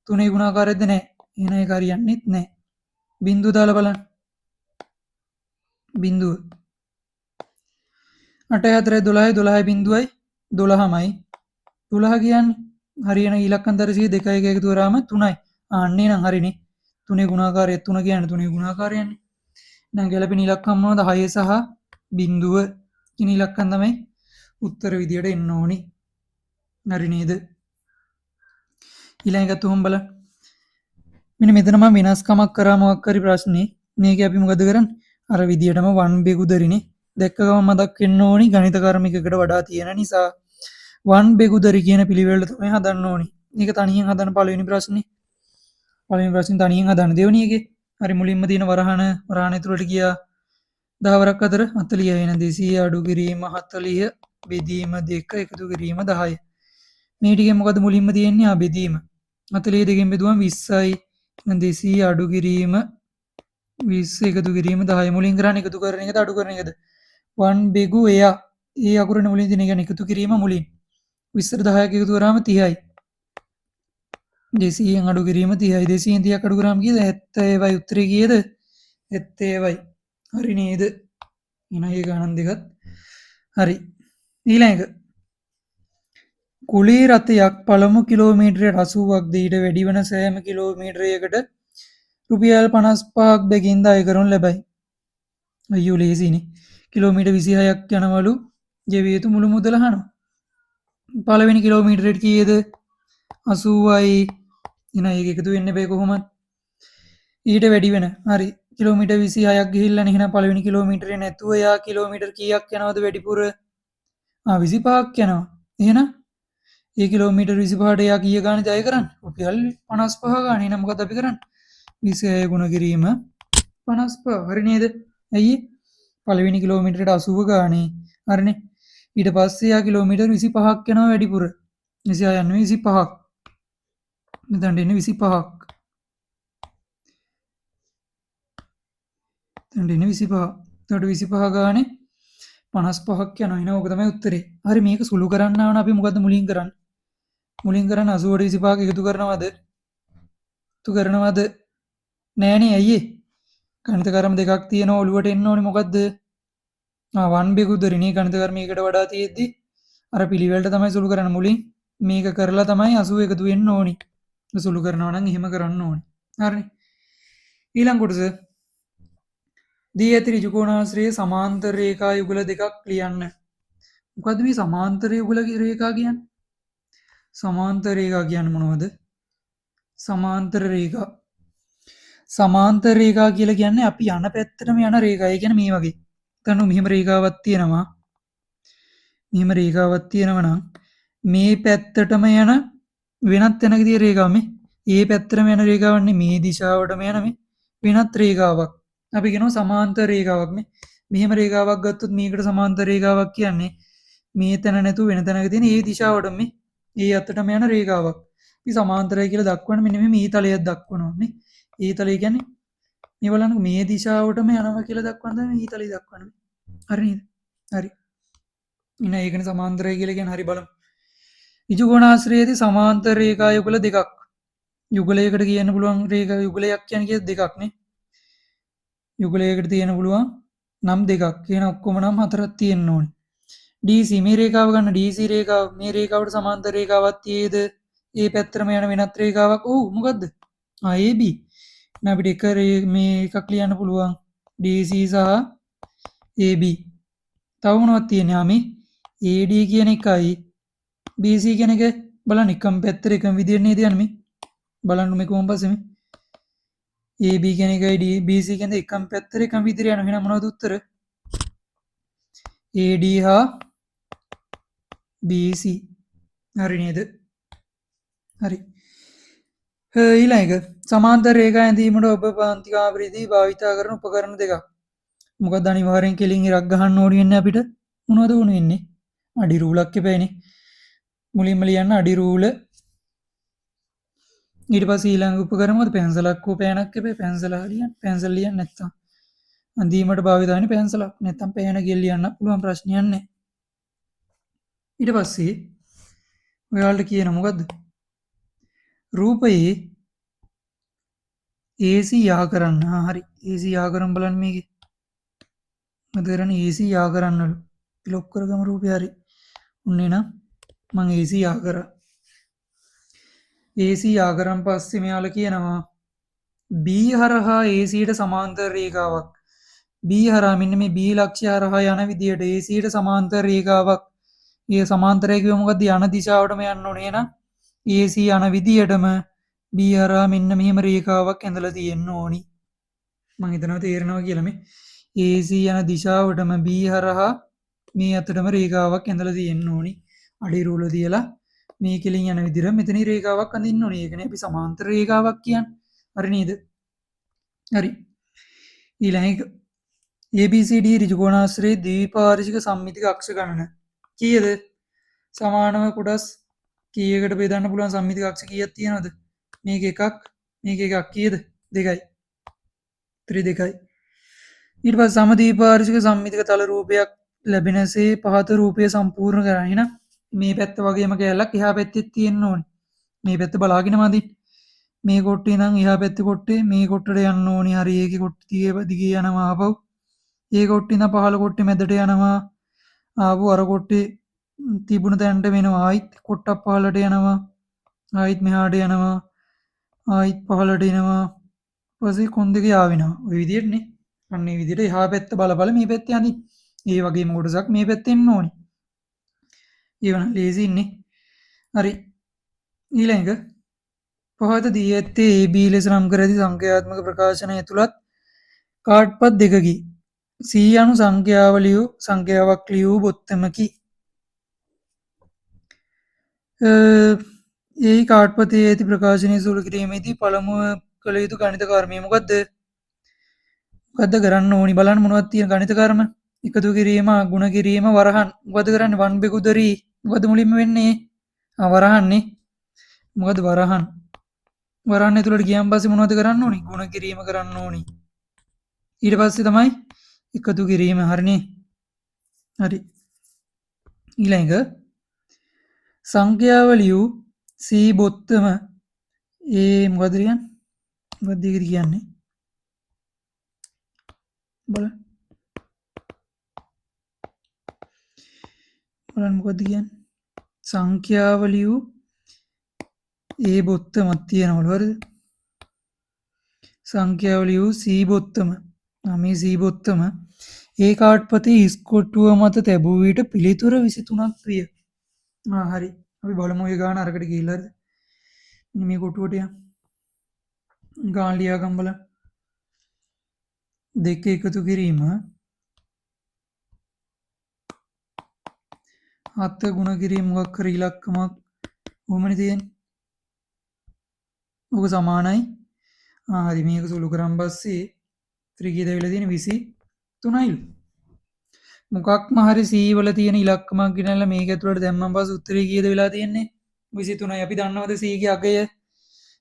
තුනේ ගුණාකාරයක්ද නෑ. එහෙනම් ඒක හරියන්නේත් නෑ. බිංදුව දාලා බලන්න. බිංදුව 8යි 4යි 12යි 12යි බිංදුවයි 12මයි. 12 කියන්නේ හරියන ඉලක්කම් දර්ශකය 2යි එක එකතු කරාම 3යි. අන්න එහෙනම් හරිනේ. තුනේ ගුණාකාරය 3 කියන්නේ තුනේ ගුණාකාරයන්නේ. එහෙනම් ගැලපෙන ඉලක්කම් මොනවද? 6 සහ බිංදුව කියන ඉලක්කම් තමයි උත්තර විදියට එන්න ඕනි. හරි නේද? ඊළඟ එකත් උහුම් බලන්න. මෙන්න මෙතන මම වෙනස්කමක් කරා මොකක් හරි ප්‍රශ්නේ. මේකේ අපි මොකද කරන්නේ? අර විදියටම 1 බෙගුදරිනේ. දැක්ක ගමන් මතක් වෙන්න ඕනි ගණිත කර්මිකයකට වඩා තියෙන නිසා 1 බෙගුදරි කියන පිළිවෙලට තමයි හදන්න ඕනි. මේක තනියෙන් හදන පළවෙනි ප්‍රශ්නේ. පළවෙනි ප්‍රශ්නේ තනියෙන් හදන්න. දෙවෙනි එකේ හරි මුලින්ම තියෙන වරහන ඇතුළට ගියා. 10 වරක් අතර 40 එන 200 අඩු කිරීම 40 බෙදීම 2 එකතු කිරීම 10. මේ ටිකෙන් මොකද මුලින්ම තියෙන්නේ? බෙදීම. 40 දෙකෙන් බෙදුවම 20යි. එහෙනම් 200 අඩු කිරීම 20 එකතු කිරීම 10. මුලින් කරන්නේ එකතු කරන එකද අඩු කරන එකද? 1 බෙගු එයා. ඒ අකුරනේ මුලින් තියෙන. ඒ කියන්නේ එකතු කිරීම මුලින්. 20 10ක් එකතු කරාම 30යි. 200න් අඩු කිරීම 30යි. 200න් 30ක් අඩු කරාම කීයද? 70යි. උත්තරේ කීයද? 70යි. හරි නේද? එහෙනම් ඒ ගණන් දෙකත් හරි. ඊළඟ එක. කුලී රථයක් පළමු කිලෝමීටරයට 80ක් ද ඊට වැඩි වන සෑම කිලෝමීටරයකට රුපියල් 55ක් බැගින් අය කරනු ලැබයි. අයියෝ ලේසිනේ. කිලෝමීටර් 26ක් යනවලු ගෙවිය යුතු මුළු මුදල අහනවා. පළවෙනි කිලෝමීටරෙට කීයද? 80යි. එහෙනම් ඒක එකතු වෙන්න බෑ කොහොමත්. ඊට වැඩි වෙන. හරි. කිලෝමීටර් 26ක් ගිහිල්ලානේ. එහෙනම් පළවෙනි කිලෝමීටරේ නැතුව එයා කිලෝමීටර් කීයක් යනවද වැඩිපුර? 25ක් යනවා. එහෙනම් ඒ කිලෝමීටර් 25ට එයා කීය ගානේ ජය කරන්නේ? රුපියල් 55 ගානේ. එහෙනම් මොකද අපි කරන්නේ? 26 ගුණ කිරීම 55. හරි නේද? ඇයි? පළවෙනි කිලෝමීටරයට 80 ගානේ. හරිනේ. ඊට පස්සේ එයා කිලෝමීටර් 25ක් යනවා වැඩිපුර. 26 නෙවෙයි 25ක්. මෙතනට එන්නේ 25ක්. මෙතනට එන්නේ 25. එතකොට 25 ගානේ 55ක් යනවා. එහෙනම් ඕක තමයි උත්තරේ. හරි, මේක සුළු කරන්න ආවන අපි මොකද්ද මුලින් කරන්නේ? මුලින් කරන්නේ 80ට 25ක් එකතු කරනවද? එකතු කරනවද? නෑනේ. ඇයි ඒ? ගණිත කර්ම දෙකක් තියෙනවා ඔළුවට එන්න ඕනේ. මොකද්ද? 1 බෙකුදරිනේ ගණිත කර්ම එකට වඩා තියෙද්දි අර පිළිවෙලට තමයි සුළු කරන්න. මුලින් මේක කරලා තමයි 80 එකතු වෙන්න ඕනි. සුළු කරනවා නම් එහෙම කරන්න ඕනි. හරිනේ. ඊළඟ කොටස දී ඇති ඍජුකෝණාශ්‍රයේ සමාන්තර රේඛා යුගල දෙකක් ලියන්න. මොකද්ද මේ සමාන්තර යුගල රේඛා කියන්නේ? සමාන්තර රේඛා කියන්නේ මොනවද? සමාන්තර රේඛා. සමාන්තර රේඛා කියලා කියන්නේ අපි යන පැත්තටම යන රේඛා. ඒ කියන්නේ මේ වගේ. හිතන්න මෙහෙම රේඛාවක් තියෙනවා. මෙහෙම රේඛාවක් තියෙනවා නම් මේ පැත්තටම යන වෙනත් තැනක තියෙන රේඛාව මේ. ඒ පැත්තටම යන රේඛාවක් නේ, මේ දිශාවටම යන මේ වෙනත් රේඛාවක්. අපි කියනවා සමාන්තර රේඛාවක් මේ. මෙහෙම රේඛාවක් ගත්තොත් මේකට සමාන්තර රේඛාවක් කියන්නේ මේ තැන නැතුව වෙන තැනක තියෙන ඒ දිශාවටම මේ ඒ අතටම යන රේඛාවක්. අපි සමාන්තරයි කියලා දක්වන මෙන්න මේ ඊතලයක් දක්වනවා මේ. ඊතලය කියන්නේ මේ බලන්නකෝ මේ දිශාවටම යනවා කියලා දක්වන තමයි මේ ඊතලය දක්වන්නේ. හරි නේද? හරි. ඉතින් ඒකනේ සමාන්තරයි කියලා කියන්නේ. හරි බලමු. ඍජුකෝණාශ්‍රයේදී සමාන්තර රේඛා යුගල දෙකක්. යුගලයකට කියන්න පුළුවන් රේඛා යුගලයක් කියන්නේ කිය දෙකක් නේ. යුගලයකට තියෙන්න පුළුවන් නම් දෙකක්. කියන ඔක්කොම නම් හතරක් තියෙන්න ඕනේ. DC මේ රේඛාව ගන්න. DC රේඛාව මේ රේඛාවට සමාන්තර රේඛාවක් තියෙද? ඒ පැත්තටම යන වෙනත් රේඛාවක්. ඔව් මොකද්ද? AB. එහෙනම් අපිට එක මේ එකක් ලියන්න පුළුවන්. DC සහ AB. තව මොනවද තියෙන්නේ? මේ AD කියන එකයි BC කියන එක බලන්න එකම පැත්තට එකම විදියට නේද යන්නේ මේ. බලන්න මේ කොහොම පස්සේ මේ AB කියන එකයි BC කියන එක එකම පැත්තට එකම විදියට යනවා. එහෙනම් මොනවද උත්තර? AD හා BC. හරි නේද? හරි. ඊළඟ එක සමාන්තර රේඛා ඇඳීමට ඔබ පන්ති කාමරයේදී භාවිතා කරන උපකරණ දෙකක්. මොකද අනිවාර්යෙන් කෙලින් ඉරක් ගහන්න ඕනි වෙන්නේ අපිට. මොනවද ඕන වෙන්නේ? අඩි රූලක් එපෑනේ. මුලින්ම ලියන්න අඩි රූල. ඊට පස්සේ ඊළඟ උපකරණ මොකද? පැන්සලක් හෝ පෑනක් එපෑ. පැන්සල ලියන්න. පැන්සල් ලියන්න නැත්තම් අඳීමට භාවිත වෙන්නේ පැන්සලක්. නැත්තම් පෑන කියලා ලියන්න පුළුවන්, ප්‍රශ්නයක් නැහැ. ඊට පස්සේ ඔයාලට කියන මොකද්ද? රූපයේ AC යා කරන්න. හරි. AC යා කරන් බලන්න මේකේ. මොකද කරන්නේ? AC යා කරන්නලු. ලොක් කරගමු රූපය. හරි. උන්නේ නම් මං AC යා කරා. AC යා කරන් පස්සේ මෙයාලා කියනවා B හරහා AC ට සමාන්තර රේඛාවක්. B හරහා මෙන්න මේ B ලක්ෂ්‍ය හරහා යන විදියට AC ට සමාන්තර රේඛාවක්. ඒ සමාන්තරය කිව්ව මොකද්ද? යන දිශාවටම යන්න ඕනේ. එහෙනම් AC යන විදියටම B හරහා මෙන්න මෙහෙම රේඛාවක් ඇඳලා තියෙන්න ඕනි. මං හිතනවා තේරෙනවා කියලා මේ. AC යන දිශාවටම B හරහා මේ අතටම රේඛාවක් ඇඳලා තියෙන්න ඕනි. අඩි රූල තියලා මේ කෙලින් යන විදිහට මෙතන රේඛාවක් අඳින්න ඕනි. ඒකනේ අපි සමාන්තර රේඛාවක් කියන්නේ. හරි නේද? හරි. ඊළඟ එක ABCD ඍජුකෝණාශ්‍රයේ ද්විපාර්ශ්වික සම්මිතික අක්ෂ ගණන කීයද? සමානව කොටස් කීයකට බෙදන්න පුළුවන් සම්මිතික අක්ෂ කීයක් තියෙනවද? මේක එකක්, මේක එකක්, කීයද? දෙකයි. ත්‍රි දෙකයි. ඊට පස්සේ සම ද්විපාර්ශ්වික සම්මිතික තල රූපයක් ලැබෙනසේ පහත රූපය සම්පූර්ණ කරන්න. එහෙනම් මේ පැත්ත වගේම කෑල්ලක් එහා පැත්තෙත් තියෙන්න ඕනේ. මේ පැත්ත බලාගෙනම අඳින්න. මේ කොට්ටේ ඉඳන් එහා පැත්තේ කොට්ටේ මේ කොට්ටට යන්න ඕනේ. හරි, ඒකේ කොට්ට දිගේ යනවා ආපහු. ඒ කොට්ටේ ඉඳන් පහළ කොට්ටේ මැදට යනවා. ආපහු අර කොට්ටේ තිබුණ තැනට වෙනවා. ආයිත් කොට්ටක් පහළට යනවා. ආයිත් මෙහාට යනවා. ආයිත් පහළට එනවා. ඊපස්සේ කොන් දෙක යා වෙනවා. ඔය විදිහටනේ. අන්න ඒ විදිහට එහා පැත්ත බල බල මේ පැත්තේ අඳින්න. ඒ වගේම කොටසක් මේ පැත්තේ එන්න ඕනි. ඒව නම් ලේසි ඉන්නේ. හරි. ඊළඟ පහත දී ඇත්තේ AB ලෙස නම් කර ඇති සංඛ්‍යාත්මක ප්‍රකාශන ඇතුළත් කාඩ්පත් දෙකකි. C යනු සංඛ්‍යාව ලියූ සංඛ්‍යාවක් ලියූ බොත්තමකි. ඒ කාඩ්පතේ ඇති ප්‍රකාශනය සුළු කිරීමේදී පළමුව කළ යුතු ගණිත කර්මය මොකද්ද? මොකද්ද කරන්න ඕනි? බලන්න මොනවද තියෙන ගණිත කර්ම? එකතු කිරීම, ගුණ කිරීම, වරහන්. මොකද්ද කරන්නේ? 1 බෙකුදරි. මොකද්ද මුලින්ම වෙන්නේ? වරහන්නේ. මොකද්ද වරහන්? වරහන් ඇතුළට ගියන් පස්සේ මොනවද කරන්න ඕනි? ගුණ කිරීම කරන්න ඕනි. ඊට පස්සේ තමයි එකතු කිරීම. හරිනේ? හරි. ඊළඟ සංඛ්‍යාව ලියූ C බොත්තම ඒ මොකද්ද කියන්නේ? මොකද්ද ඒකද කියන්නේ? බලන්න. බලන්න මොකද්ද කියන්නේ? සංඛ්‍යාව ලියූ ඒ බොත්තමක් තියෙනවලු. හරිද? සංඛ්‍යාව ලියූ C බොත්තම. මේ C බොත්තම ඒ කාඩ්පතේ ඉස්කොටුව මත තැබූ විට පිළිතුර 23ක් විය. හරි. අපි බලමු ඔය ගාන අරකට ගිහිල්ලා. හරිද? මෙන්න මේ කොටුවට යන්න. ගාන ලියාගන්න බලන්න. දෙක එකතු කිරීම 7 ගුණ කිරීම මොකක් හරි ඉලක්කමක් කොහොමද තියෙන්නේ? ඔක සමානයි. හරි. මේක සුළු කරන් පස්සේ ත්‍රිකීය දෙවිලා තියෙන 23යිලු. මොකක්ම හරි C වල තියෙන ඉලක්කමක් ගෙනල්ලා මේක ඇතුළට දැම්මන් පස්සේ උත්තරේ කීයද වෙලා තියෙන්නේ? 23යි. අපි දන්නවද C ගේ අගය?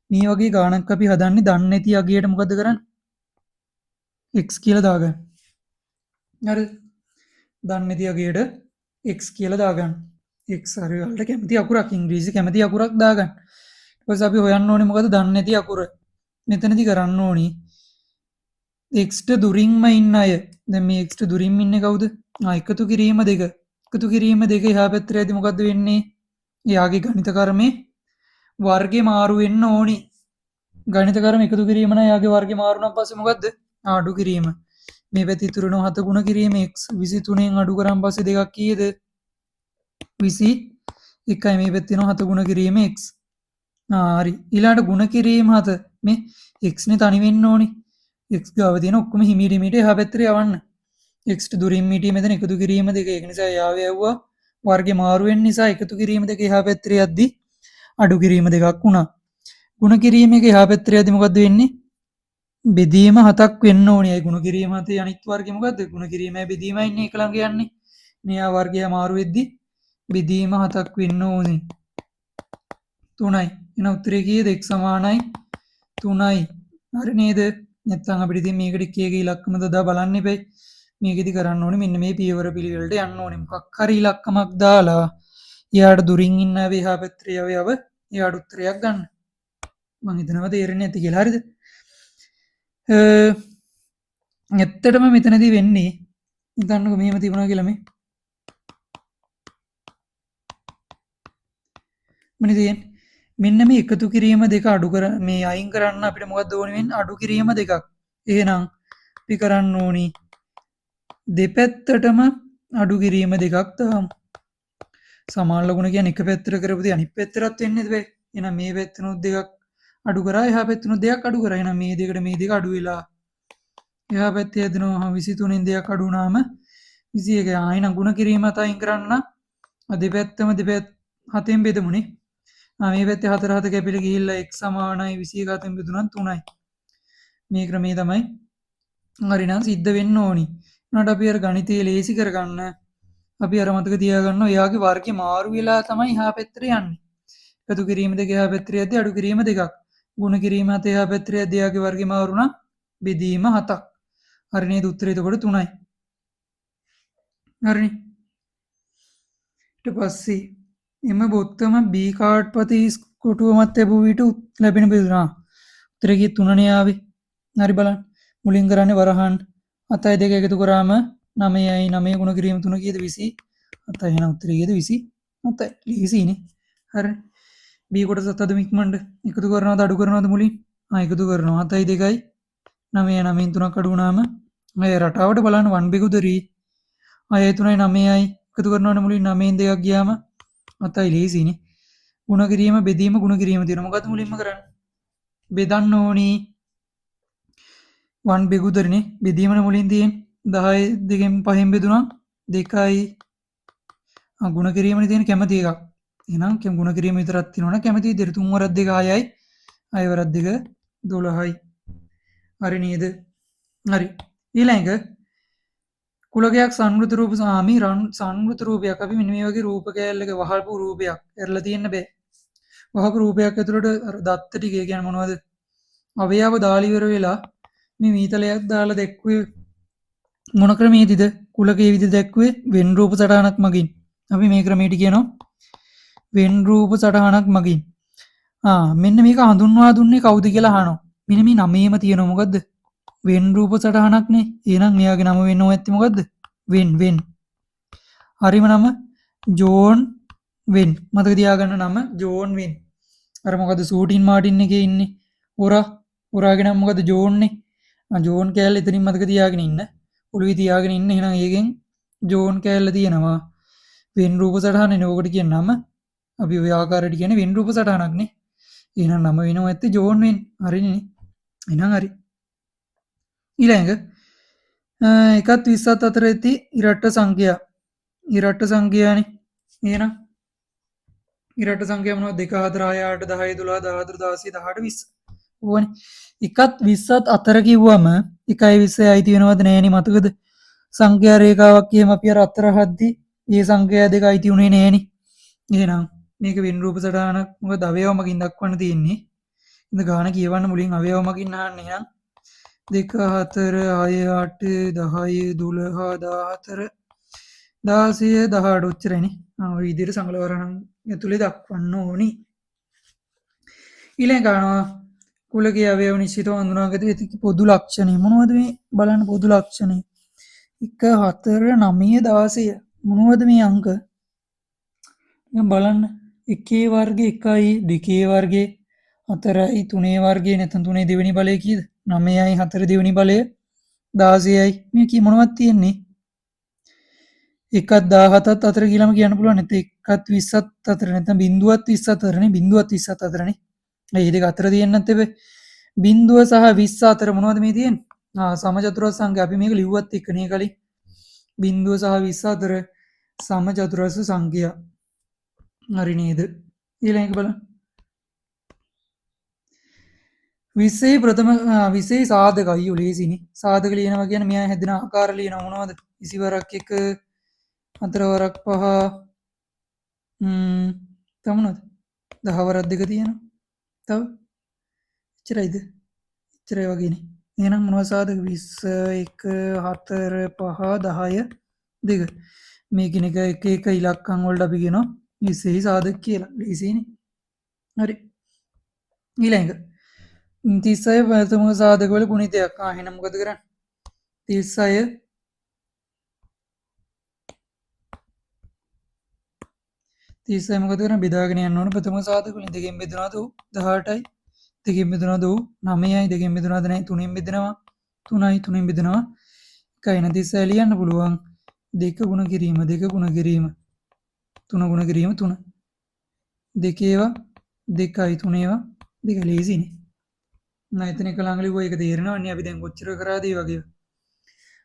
මේ වගේ ගාණක් අපි හදන්නේ දන්නේ නැති අගයට මොකද කරන්නේ? x කියලා දාගන්න. හරිද? දන්නේ නැති අගයට x කියලා දාගන්න. x හරි ඔයාලට කැමති අකුරක්, ඉංග්‍රීසි කැමති අකුරක් දාගන්න. ඊට පස්සේ අපි හොයන්න ඕනේ මොකද? දන්නේ නැති අකුර. මෙතනදි කරන්න ඕනි x ට දුරින්ම ඉන්න අය. දැන් මේ x ට දුරින්ම ඉන්නේ කවුද? එකතු කිරීම දෙක. එකතු කිරීම දෙක එහා පැත්තට යද්දි මොකද්ද වෙන්නේ? එයාගේ ගණිත කර්මේ වර්ගේ මාරු වෙන්න ඕනි. ගණිත කර්ම එකතු කිරීම නම් එයාගේ වර්ගේ මාරු වුණාන් පස්සේ මොකද්ද? අඩු කිරීම. මේ පැත්තේ ඉතුරු වෙනවා 7 ගුණ කිරීම x 23න් අඩු කරාන් පස්සේ දෙකක් කීයද? 21යි. මේ පැත්තේ එනවා 7 ගුණ කිරීම x. හරි. ඊළඟට ගුණ කිරීම 7. මේ x නේ තනි වෙන්න ඕනි. x ගාව තියෙන ඔක්කොම හිමීට හිමීට එහා පැත්තට යවන්න. x ට දුරින් හිටියේ මෙතන එකතු කිරීම දෙක. ඒක නිසා එයාව යවුවා. වර්ගේ මාරු වෙන නිසා එකතු කිරීම දෙක එහා පැත්තට යද්දි අඩු කිරීම දෙකක් වුණා. ගුණ කිරීම එක එහා පැත්තට යද්දි මොකද්ද වෙන්නේ? බෙදීම 7ක් වෙන්න ඕනි. ඒ ගුණ කිරීම හතේ අනිත් වර්ගේ මොකද්ද? ගුණ කිරීමයි බෙදීමයි ඉන්නේ එක ළඟ යන්නේ. මෙයා වර්ගය මාරු වෙද්දි බෙදීම 7ක් වෙන්න ඕනි. 3යි. එන උත්තරේ කීයද? x සමානයි 3යි. හරි නේද? නැත්තම් අපිට ඉතින් මේකට එක එක ඉලක්කම දදා බලන්න එපැයි. මේකෙදි කරන්න ඕනේ මෙන්න මේ පියවර පිළිවෙලට යන්න ඕනේ. මොකක් හරි ඉලක්කමක් දාලා එයාට දුරින් ඉන්න අය එහා පැත්තට යව යව එයාට උත්තරයක් ගන්න. මං හිතනවා තේරෙන්නේ නැති කියලා. හරිද? ඇත්තටම මෙතනදී වෙන්නේ හිතන්නකෝ මෙහෙම තිබුණා කියලා මේ. මොනද තියෙන්නේ? මෙන්න මේ එකතු කිරීම දෙක අඩු කර මේ අයින් කරන්න අපිට මොකද්ද ඕනේ වෙන්නේ? අඩු කිරීම දෙකක්. එහෙනම් අපි කරන්න ඕනි දෙපැත්තටම අඩු කිරීම දෙකක් දාමු. සමාන ලකුණ කියන්නේ එක පැත්තට කරපු දේ අනිත් පැත්තටත් වෙන්නේ බෑ. එහෙනම් මේ පැත්තනොත් දෙකක් අඩු කරා, එහා පැත්තනොත් දෙකක් අඩු කරා. එහෙනම් මේ දෙකට මේ දෙක අඩු වෙලා එහා පැත්තේ හැදෙනවා 23න් දෙකක් අඩු වුණාම 21. එහෙනම් ගුණ කිරීම හත අයින් කරන්න දෙපැත්තම දෙපැත්ත හතෙන් බෙදමුනේ. මේ පැත්තේ 4 7 කැපිලා ගිහිල්ලා x සමානයි 21 හතෙන් බෙදුනනම් 3යි. මේ ක්‍රමේ තමයි හරිනම් සිද්ධ වෙන්න ඕනි. උනාට අපි අර ගණිතය ලේසි කරගන්න අපි අර මතක තියාගන්න ඔයාගේ වර්ගය මාරු වෙලා තමයි එහා පැත්තට යන්නේ. එකතු කිරීම දෙක එහා පැත්තට යද්දි අඩු කිරීම දෙකක්. ගුණ කිරීම හත එහා පැත්තට යද්දි එයාගේ වර්ගය මාරු වුණා බෙදීම 7ක්. හරි නේද? උත්තරේ එතකොට 3යි. හරිනේ. ඊට පස්සේ එම බොත්තම B කාඩ්පතේ කොටුව මත තැබූ විට ලැබෙන පිළිතුර. උත්තරේ කී 3නේ ආවේ. හරි බලන්න. මුලින් කරන්නේ වරහන් 7යි 2 එකතු කරාම 9යි 9 ගුණ කිරීම 3 කීයද? 27. එහෙනම් උත්තරේ කීයද? 27යි. ලීසිනේ. හරි. B කොටසත් හදමු ඉක්මනට. එකතු කරනවද අඩු කරනවද මුලින්? එකතු කරනවා. 7යි 2යි 9යි 9න් 3ක් අඩු වුණාම මේ රටාවට බලන්න 1 බෙකුදරි 6 3යි 9යි එකතු කරනවනේ මුලින් 9න් දෙකක් ගියාම 7යි ලේසිනේ. ගුණ කිරීම බෙදීම ගුණ කිරීම තියෙනවා. මොකද්ද මුලින්ම කරන්නේ? බෙදන්න ඕනි. 1 බෙකුදරිනේ බෙදීමනේ මුලින් තියෙන්නේ. 10 දෙකෙන් පහෙන් බෙදුනා 2යි. ගුණ කිරීමනේ තියෙන කැමති එකක්. එහෙනම් ගුණ කිරීම විතරක් තියෙනවා නම් කැමති විදිහට 3 වරක් 2 6යි 6 වරක් 2 12යි. හරි නේද? හරි. ඊළඟ කුලකයක් සංවෘත රූප සාමි සංවෘත රූපයක් අපි මෙන්න මේ වගේ රූප කෑල්ලක වහපු රූපයක් ඇරලා තියෙන්න බෑ. වහපු රූපයක් ඇතුළට අර දත්ත ටික ඒ කියන්නේ මොනවද? අවයව දාලා ඉවර වෙලා මේ මීතලයක් දාලා දැක්ුවේ මොන ක්‍රමයේදීද? කුලකයේ විදිහට දැක්ුවේ වෙන් රූප සටහනක් මගින්. අපි මේ ක්‍රමයට කියනවා වෙන් රූප සටහනක් මගින්. මෙන්න මේක හඳුන්වා දුන්නේ කවුද කියලා අහනවා. මෙන්න මේ නමේම තියෙනවා මොකද්ද? වෙන් රූප සටහනක් නේ. එහෙනම් මෙයාගේ නම වෙන්න ඕන ඇත්තේ මොකද්ද? වෙන් වෙන්. හරිම නම ජෝන් වෙන්. මතක තියාගන්න නම ජෝන් වෙන්. අර මොකද්ද සූටින් මාටින් එකේ ඉන්නේ හොරා. හොරාගේ නම මොකද්ද? ජෝන් නේ. ජෝන් කෑල්ල එතනින් මතක තියාගෙන ඉන්න. ඔළුවේ තියාගෙන ඉන්න. එහෙනම් ඒකෙන් ජෝන් කෑල්ල තියෙනවා. වෙන් රූප සටහන නේ ඔකට කියන නම. අපි ඔය ආකාරයට කියන්නේ වෙන් රූප සටහනක් නේ. එහෙනම් නම වෙනවා ඇත්තේ ජෝන් වෙන්. හරිනේ. එහෙනම් හරි. ඊළඟ 1ත් 20ත් අතර ඇති ඉරට්ට සංඛ්‍යා. ඉරට්ට සංඛ්‍යානේ. එහෙනම් ඉරට්ට සංඛ්‍යා මොනවද? 2 4 6 8 10 12 14 16 18 20. ඕවනේ. 1ත් 20ත් අතර කිව්වම 1යි 20යි අයිති වෙනවද නෑනේ මතකද? සංඛ්‍යා රේඛාවක් එහෙම අපි අර අතර හද්දි මේ සංඛ්‍යා දෙක අයිති වුණේ නෑනේ. එහෙනම් මේක වෙන රූප සටහනක් මොකද අවයව මගින් දක්වන්න තියෙන්නේ. ඉතින් ගාන කියවන්න මුලින් අවයව මගින් අහන්නේ. එහෙනම් 2 4 6 8 10 12 14 16 18 ඔච්චරයිනේ. ඔය විදිහට සංගලවරණම් ඇතුලේ දක්වන්න ඕනි. ඊළඟ ගානවා කුලකයේ අවයව නිශ්චිතව හඳුනාගත යුතු පොදු ලක්ෂණය මොනවද මේ බලන්න පොදු ලක්ෂණය 1 4 9 16 මොනවද මේ අංක? නිකන් බලන්න 1 වර්ගය 1යි 2 වර්ගය 4යි 3 වර්ගය නැත්නම් 3 දෙවෙනි බලය කීයද? 9යි 4 දෙවෙනි බලය 16යි මේ කී මොනවද තියෙන්නේ? 1ත් 17ත් අතර කියලාම කියන්න පුළුවන්. නැත්නම් 1ත් 20ත් අතර නැත්නම් බිංදුවත් 20ත් අතරනේ බිංදුවත් 20ත් අතරනේ. ඒ දෙක අතර තියෙන්නත් එපේ. බිංදුව සහ 20 අතර මොනවද මේ තියෙන්නේ? සමචතුරස්‍ර සංඛ්‍යා. අපි මේක ලිව්වත් එක්ක නේ කලින්. බිංදුව සහ 20 අතර සමචතුරස්‍ර සංඛ්‍යා. හරි නේද? ඊළඟ එක බලන්න. 20 ප්‍රථම 20 සාධක අයියෝ ලේසිනේ. සාධක ලියනවා කියන්නේ මෙයා හැදෙන ආකාර ලියනවා මොනවද? 20 වරක් 1 4 වරක් 5 තව මොනවද? 10 වරක් 2 තියෙනවා. තව එච්චරයිද? එච්චරයි වගේනේ. එහෙනම් මොනවද සාධක? 20 1 4 5 10 2. මේ කින එක එක එක ඉලක්කම් වලට අපි කියනවා 20 සාධක කියලා. ලේසියිනේ. හරි. ඊළඟ 36 ප්‍රථම සාධක වල ගුණිතයක්. එහෙනම් මොකද කරන්නේ? 36 36 මොකද කරන්නේ? බෙදාගෙන යන්න ඕන ප්‍රථම සාධක වලින්. දෙකෙන් බෙදුනාද? ඔව් 18යි. දෙකෙන් බෙදුනාද? ඔව් 9යි. දෙකෙන් බෙදුනාද? නෑ. තුනෙන් බෙදෙනවා. 3යි. තුනෙන් බෙදෙනවා 1යි. එහෙනම් 36 ලියන්න පුළුවන්. 2 ගුණ කිරීම 2 ගුණ කිරීම 3 ගුණ කිරීම 3. දෙකේවා 2යි තුනේවා 2 ලේසිනේ. නෑ එතන එක ළඟ ලිව්වා ඒක තේරෙනවනේ අපි දැන් කොච්චර කරාද ඒ වගේ.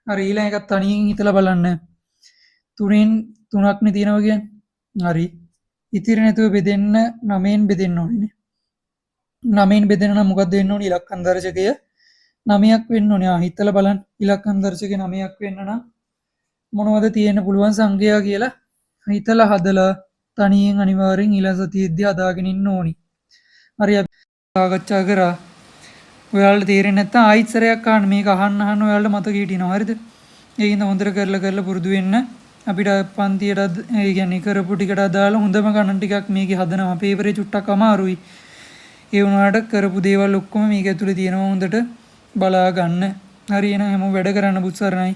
හරි ඊළඟ එකත් තනියෙන් හිතලා බලන්න. තුනෙන් තුනක් නේ තියෙනවා කියන්නේ. හරි. ඉතිරි නැතුව බෙදෙන්න 9න් බෙදෙන්න ඕනේ නේ. 9න් බෙදෙන්න නම් මොකද්ද වෙන්න ඕනේ? ඉලක්කම් දර්ශකය 9ක් වෙන්න ඕනේ. හිතලා බලන්න. ඉලක්කම් දර්ශකය 9ක් වෙන්න නම් මොනවද තියෙන්න පුළුවන් සංඛ්‍යා කියලා හිතලා හදලා තනියෙන් අනිවාර්යෙන් ඊළඟ සතියේදී හදාගෙන ඉන්න ඕනි. හරි අපි සාකච්ඡා කරා. ඔයාලට තේරෙන්නේ නැත්නම් ආයිත් සැරයක් අහන්න. මේක අහන්න අහන්න ඔයාලට මතක හිටිනවා. හරිද? ඒකින්ද හොඳට කරලා කරලා පුරුදු වෙන්න. අපිට පන්තියට ඒ කියන්නේ කරපු ටිකට අදාළ හොඳම ගණන් ටිකක් මේකේ හදනවා. පේපරේ චුට්ටක් අමාරුයි. ඒ වුණාට කරපු දේවල් ඔක්කොම මේක ඇතුලේ තියෙනවා හොඳට බලා ගන්න. හරි එහෙනම් හැමෝම වැඩ කරන්න බුත් සරණයි.